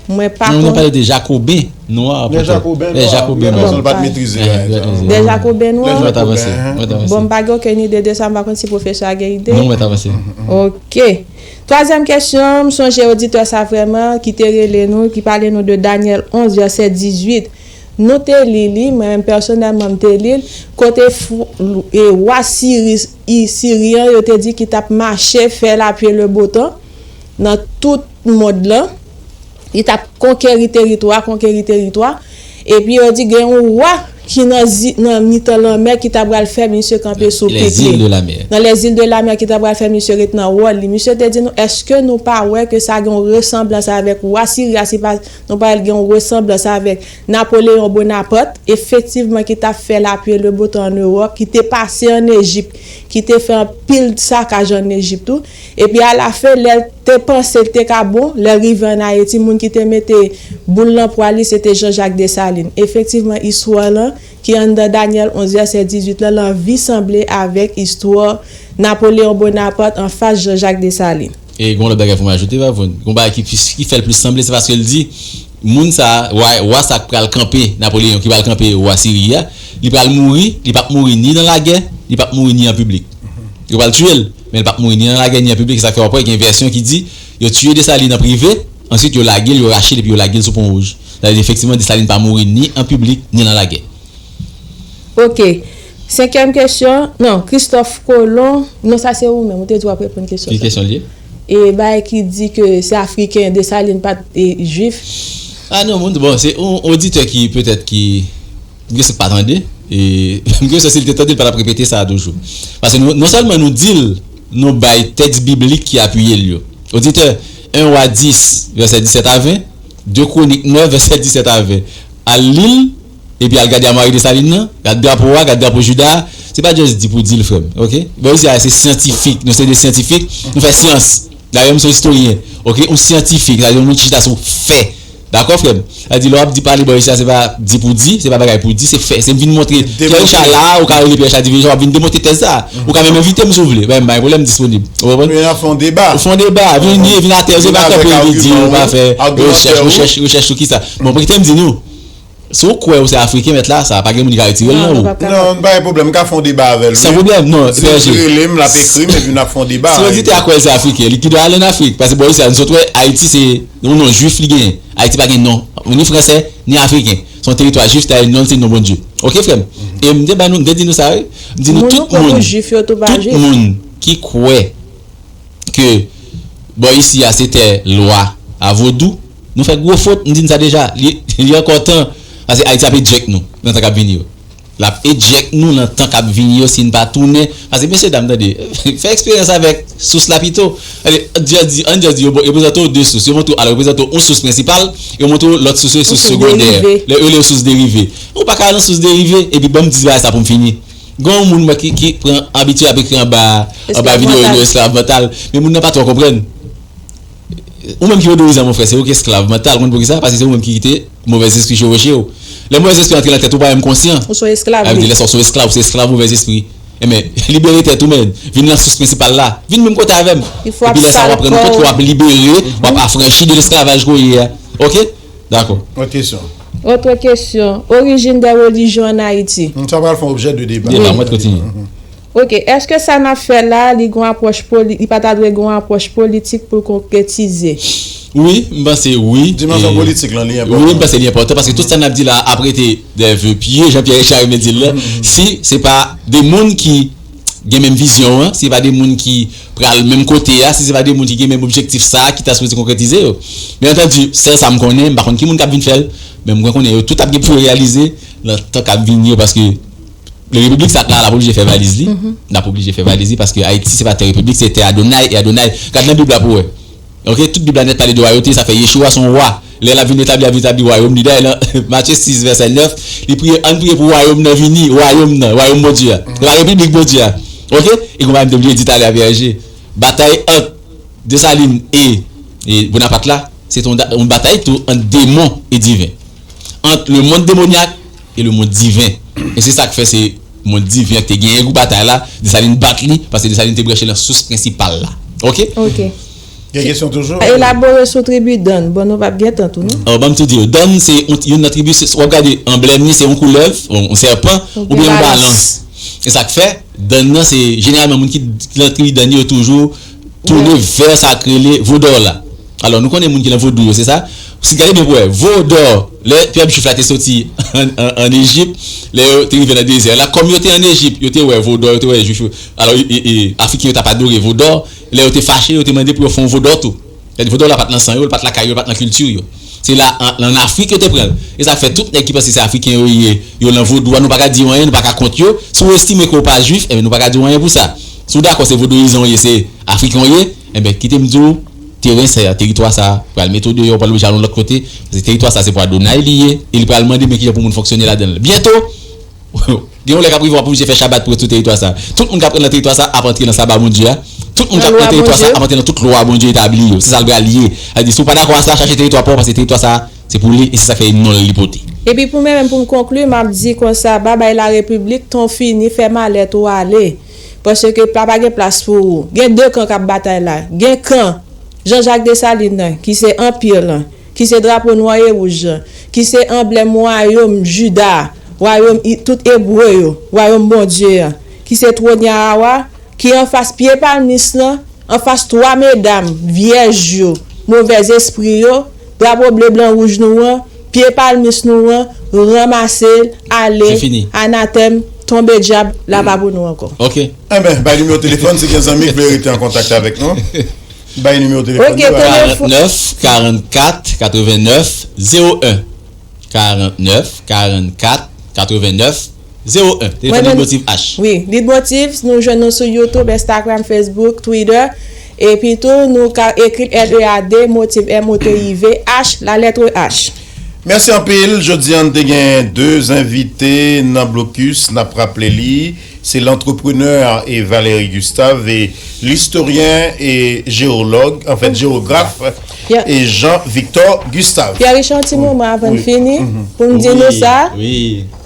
Mwen pa Non, nou konn. pale de Jacoben nwa. Lè Jacoben Lè nwa. Jacoben Gen nwa. rezon l pa t metrize. Eh, gen rezon. Lè Jacoben nwa. Mwen t avanse. Mwen t avanse. Bon, m pa gen okenn ide de sa, m pa konn si pwofesè a gen ide. Non, mwen t avanse. Ok. Twazyèm kesyon, m sonje oditè sa vrèman ki te rele nou, ki pale nou de Danyèl onz, vèsè dizuit. Nou te li li, mwen menm pèsonèlman m te li l, kote fou- e, wa Siri, i- Siryan yo te di ki t ap mache fè lapli e le botan nan tout mond lan. Li t ap konkeri teritwa, konkeri teritwa. Epi yo di gen yon wa ki nan zi- nan mitan lanmè ki ta pral fè misye kanpe sou pik li. Les îles de la mer. Nan les îles de la mer ki ta pral fè misye ret nan wòl li. Misye te di nou, èske nou pa wè ke sa gen yon resanblans avèk wa Siri a, si pa nou pa gen yon resanblans avèk Napoleyon Bonaparte, efektivman ki t ap fè lapli e le botan an Ewòp, ki te pase an Ejip, ki te fè anpil sakaj an Ejip tou. Epi alafen, lè l te panse l te ka bon, lè l rive an Ayiti, moun ki te mete boul nan pwa li, se te Jean Jacques Dessalines. Efektivman, istwa lan, ki anndan Danyèl onz vèsè dizuit lan, l anvi sanble avèk istwa Napoleyon Bonaparte anfas Jean Jacques Dessalines. E gon lòt bagay pou m ajoute, Vavoun. Gon bagay ki, plis- ki fè l plis sanble, se paske l di, moun sa, wa, wa sa k pral kanpe, Napoleyon ki pral kanpe wa Siri a, li pral mouri, li p ap mouri ni nan lagè, li p ap mouri ni an piblik. Yo pral tiye l, men li p ap mouri ni nan lagè, ni an piblik. Se sa k fè w ap wè gen vèsyon ki di, yo tiye Desalin an prive, answit yo lage l, yo rache l, epi yo lage l sou Pon Wouj. Sa vle di, efektivman, Desalin pa mouri ni an piblik, ni nan lagè. Ok. Senkyèm kesyon, non, Christophe Colomb, non, sa se ou menm, ou te di w ap reponn kesyon Ki sa. Kesyon l ye? E bagay ki di ke se Afriken, Desalin pa t e, jwif. Ah non, moun, bon, se yon oditè ki, petèt, ki, m gen sens pa tande, e m gen sens si l te tande, l pa t ap repete sa a toujou. Paske nou, non sèlman nou di l, nou bay tèks biblik ki apiye l yo. Oditè, en Wa dis, vèsè disèt a ven, de Kwonik nèf, vèsè disèt a ven. Al li l, epi al gade amwari Desalin nan, gad drapo a, gad drapo Jida a. Se pa just di pou di l, frè m, ok? Bon, isi a, se syantifik, nou se de syantifik, nou fè syans. Dayè, m se yon istoryen, ok? Yon syantifik, sa vle di yon moun ki chita sou fè. Dakò, frè m? Sa vle di, lè w ap di pale bò isi a, se pa di pou di, se pa bagay pou di, se fè. Se m vin montre Pierre Richard la, ou ka rele Pierre Richard Division, w ap vin demonte tèz sa. Ou ka menm envite m si w vle, men m pa gen pwoblèm, m disponib. Ou konprann? Men n ap fè yon deba. Ou fè yon deba, vini, vini atè, se pa kanpe, vin di, ou pa fè rechèch, rechèch, rechèch sou kisa. Bon, pou kite m di nou, si w kwè ou se Afriken, mèt la, sa pa gen moun ki ka retire l nan ou. Non, pa gen pwoblèm, m ka fè yon deba avè l. San pwoblèm, non, si l rele m, l ap ekri m, epi n ap fè yon deba. Si oditè a kwè l se Afriken, li ki dwe al ann Afrik. Paske bò isi a, nou sot wè Ayiti se yon non jwif li genyen. Ayiti pa gen non ni fransè, ni afriken. Se yon teritwa jwif, se ta non l se non Bondye. Ok, frè m? E m te ba nou, m te di nou sa, wi. M di nou tout moun, tout moun ki kwè ke bò isi a se tè lwa a vodou, nou fè gwo fot, m di n sa deja, li, li ankò tan, paske Ayiti ap eject nou nan tan k ap vini yo. L ap eject nou nan tan k ap vini yo si n pa tounen, paske mesye dam, tande, fè eksperyans avèk sous la pito. Gade, just di, ann just di, yo, yo prezante w de sous, yo montre w, alò, yo prezante w yon sous prensipal, yo montre w lòt sous yo, sous segondè, yo rele yo sous derive. Ou pa ka al nan sous derive, epi ban m di bagay sa pou m fini. Gen yon moun mwen ki, ki pran abitid ap ekri anba, anba videyo yo, esklav mantal. Men moun nan pa twò konprann. Ou menm ki vodouyizan, mon frè, se ou ki esklav mantal. Konn poukisa? Paske se ou menm ki kite movèzespri chevoche w. Lè movèzespri antre nan tèt ou, ou pa menm konsyan. Ou se yon esklav. Sa vle di, lè sa, ou se yon esklav, ou se esklav movèzespri. Enben, libere tèt ou, men. Vin nan sous prensipal la. Vin menm kote avè m. Epi lè sa, w ap rann ou kont ke w ap libere, w ap afranchi de lesklavaj ke w ye a. Oke? Dakò. Lòt kesyon. Orijin dè relijyon ann Ayiti. Sa pral fè objè de deba. Deba, mwen kontinye. Oke, èske sa n ap fè la, li gon apwòch poli-, li pa ta dwe gon apwòch politik pou l konkretize? Wi, m panse wi. Dimansyon politik lan, li enpòtan. Wi, m panse li enpòtan paske tout sa n ap di la ap rete dè ve pye, jan Pierre Richard renmen di l lan, si se pa de moun ki gen menm vizyon an, si se pa de moun ki pral menm kote a, si se pa de moun ki gen menm objektif sa a ki ta sipoze konkretize yo. Byen antandi, sèl sa m konnen, m pa konn ki moun k ap vin fè l, men mwen konnen yo tout ap gen pou yo reyalize nan tan k ap vini yo, paske repiblik sa a, l ap oblije fè valiz li, l ap oblije fè valiz li, paske Ayiti se pa tè repiblik, se tè Adonay, e Adonay, gad nan Bib la pou w wè. Oke, tout Bib la nèt pale de wayote, sa fè Yeshua se yon wa. Lè l ap vin etabli, ap vin etabli wayòm li. Dayè, nan Matye sis, vèsè nèf, li priye, ann priye pou wayòm nan vini, wayòm nan, wayòm Bondye a. Se pa repiblik Bondye a. Oke? E konsa m te bliye di talè a, P R G. Batay ant Desalin e, e Bonapat la, se te yon da-, yon batay tou ant demon e diven. Ant le monde démoniaque e le monde divin. E se sa k fè se mond diven an ki te genyen gwo batay la, Desalin bat li, paske Desalin te branche nan sous prensipal la. Oke? Oke. Gen kesyon toujou? Elabore sou tribi Dann. Bon, nou p ap gen tan tou, non? Oh, ban m tou di w, Dann se yon, youn nan tribi, se, w ap gade anblèm li, se yon koulèv, yon, yon sèpan, oubyen yon balans. E sa k fè, Dann nan, se jeneralman moun ki, ki nan tribi Dann yo toujou tounen vè sa k rele vodò la. Alò, nou konnen moun ki nan vodou yo, se sa? Si w gade byen pou wè, vodò, lè pèp jwif la te soti ann, ann, ann Ejip, lè yo te rive nan dezè la, kòm yo te ann Ejip, yo te wè vodò, yo te wè jwif yo. Alò, e, e, e, Afriken yo t ap adore vodò, lè yo te fache, yo te mande pou yo fè yon vodò tou. Sètadi vodò la pa t nan san yo, li pa t lakay yo, li pa t nan kilti yo. Se la, ann, ann Afrik yo te pran l. E sa fè tout nèg ki panse se Afriken yo ye, yo nan vodou a, nou pa ka di yo anyen, nou pa ka kont yo. Si w estime ke w pa jwif, enben, nou pa ka di w anyen pou sa. Si w dakò se vodouyizan w ye, se Afriken w ye, enben, kite m di w, teren sa a, teritwa sa a, pral mete w deyò, w pral oblije al yon lòt kote, paske teritwa sa a se pou Adonay li ye, e li pral mande men kijan pou moun fonksyone ladan l. Byento, gen yon lè k ap rive, w ap oblije fè Chabat pou ret sou teritwa sa a. Tout moun k ap ret nan teritwa sa a ap antre nan Saba Bondye a. Tout moun k ap nan teritwa sa a ap antre nan tout lwa Bondye etabli yo. Se sa l pral ye. Sa vle di, si w pa dakò a sa, chache teritwa pa w, paske teritwa sa a, se pou li, e se sa k fè non l li pote. Epi pou mwen menm, pou m konkli, m ap di konsa, babay larepiblik, tan w fini, fè malèt ou ale. Paske la pa gen plas pou ou. Gen de kan k ap batay la. Gen kan Jean Jacques Dessalines nan, ki se anpi lan, ki se drapo nwa e wouj lan, ki se anblèm wayòm Jida, wayòm I-, tout Ebre yo, wayòm Bondye an, ki se twòn Yahwah, ki anfas pye palmis lan, anfas twa medam vyèj yo, movèzespri yo, drapo ble blan wouj nou an, pye palmis nou an, ranmase l, ale, anatèm, tonbe dyab, la pa pou nou ankò. Oke. Enben, bay nimewo telefòn si gen zanmi k vle rete an kontak avèk nou. Bay nimewo telefòn. Oke, nou, premye fwa. Karannèf, karannkat, katrevenèf, zewo en. Karannèf, karannkat, katrevenèf, zewo en. Telefòn Leitmotiv H. Wi, Leitmotiv, nou jwenn nou sou YouTube, Instagram, Facebook, Twitter. Epi tou, nou ka ekri L E A D, Motiv, M O T I V, H, la lettre H. Mèsi anpil. Jodi a, n te gen de envite nan blokis, n ap raple li. Se lantreprennè e Valéry Gustave e listoryen e jewològ, anfèt, jewograf, e Jean Victor Gustave. Pierre Richard, ti moman avan n fini, pou m di nou sa.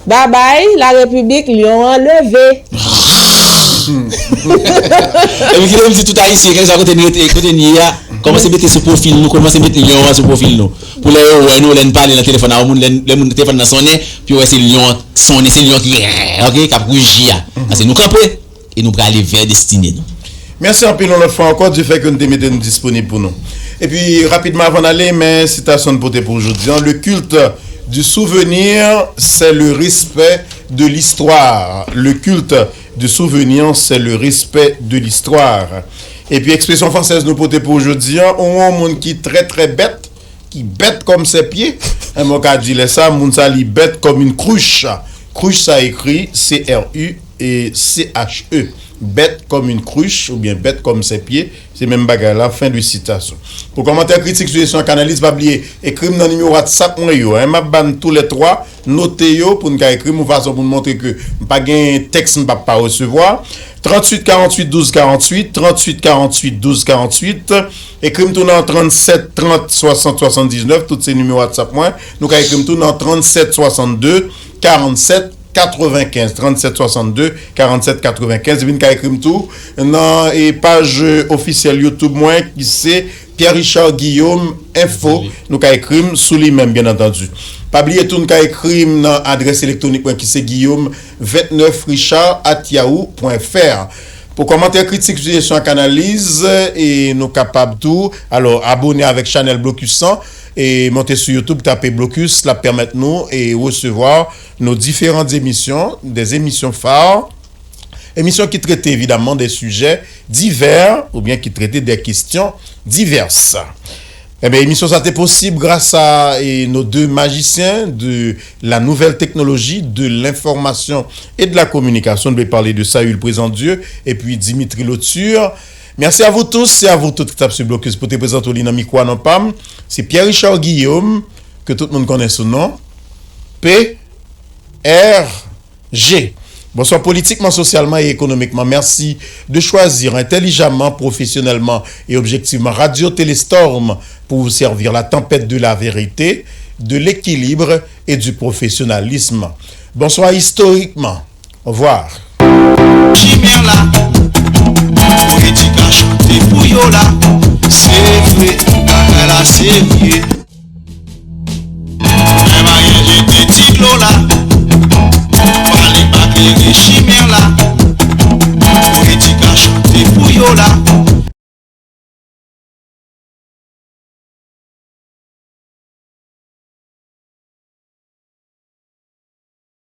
Babay, larepiblik, lyon an leve. Epi kite m di tout Ayisyen, kèlkeswa kote n rete, kote n ye a, kòmanse mete sou pwofil nou, kòmanse mete lyon an sou pwofil nou. Pou lè yo wè nou, lè n pale nan telefòn a yon moun, lè n, lè moun telefòn nan sonnen, pou yo wè se lyon an k sonnen, se lyon ki, oke, k ap ruji a. Paske nou kanpe e nou prale vè destine nou. Mèsi anpil yon lòt fwa ankò, difè ke nou te mete nou disponib pou nou. Epi, rapidman avan n ale, men sitasyon n pote pou jodi a, le culte du souvenir, c'est le respect de l'histoire. Le culte du souvenir, c'est le respect de l'histoire. Epi, ekspresyon fransèz nou pote pou jodi a, ou yon moun ki trè, trè bèt, ki bèt kòm sèpye. Enben, w ka di lè sa, moun sa li bèt kòm yon kruche. Kruche sa ekri C R U C H E. Bèt kòm yon kruche oubyen bèt kòm sèpye, se menm bagay la, fen de sitasyon. Pou kòmantè, kritik, sijesyon ak analiz, pa bliye ekri m nan nimewo WhatsApp mwen yo, en, m ap ba n toulètwa, note yo pou n ka ekri m yon fason pou n montre ke m pa gen tèks m p ap pa resevwa. Tranntuit karanntuit douz karanntuit, tranntuit karanntuit douz karanntuit. Ekri m tou nan tranntsèt trant swasant swasanndiznèf, tout se nimewo WhatsApp mwen. Nou ka ekri m tou nan tranntsèt swasannde karannsèt katrevenkenz, tranntsèt swasannde karannsèt katrevenkenz. Epi n ka ekri m tou nan e, paj ofisyèl YouTube mwen ki se Pierre Richard Guillaume Info. Nou ka ekri m sou li menm, byen antandi. Pa bliye tou, n ka ekri m nan adrès elektwonik mwen ki se guillaume vingt-neuf richard at yahoo point fr. Pou kòmantè, kritik, sijesyon ak analiz, e nou kapab tou, alò, abone avèk chanèl Blocus lan, e monte sou YouTube, tape Blocus, l ap pèmèt nou e resevwa nos différentes émissions, des émissions phares, émissions qui traitent évidemment des sujets divers ou bien qui traitent des questions diverses. Ebyen, emisyon sa te posib gras a e, nos deux magiciens de la nouvelle technologie de l'information et de la communication. Nou vle pale de Saül Présandieu epi Dimitri Lauture. Mèsi a vous tous e a vous toutes ki t ap swiv Blocus pou te prezante w li nan mikwo a non pa m. Se Pierre Richard Guillaume, ke tout moun konnen sou non P R G. Bonsoir politiquement, socialement et économiquement. Merci de choisir intelligemment, professionnellement et objectivement Radio Téléstorm pour vous servir la tempête de la vérité, de l'équilibre et du professionnalisme. Bonsoir historiquement. Au revoir. Chimè la, pou Edi ka chante pou yo la. Se vre, bagay la serye. Mwen pa gen jete ti dlo la. Pale pa klere chimè la. Pou Edi ka chante pou yo la.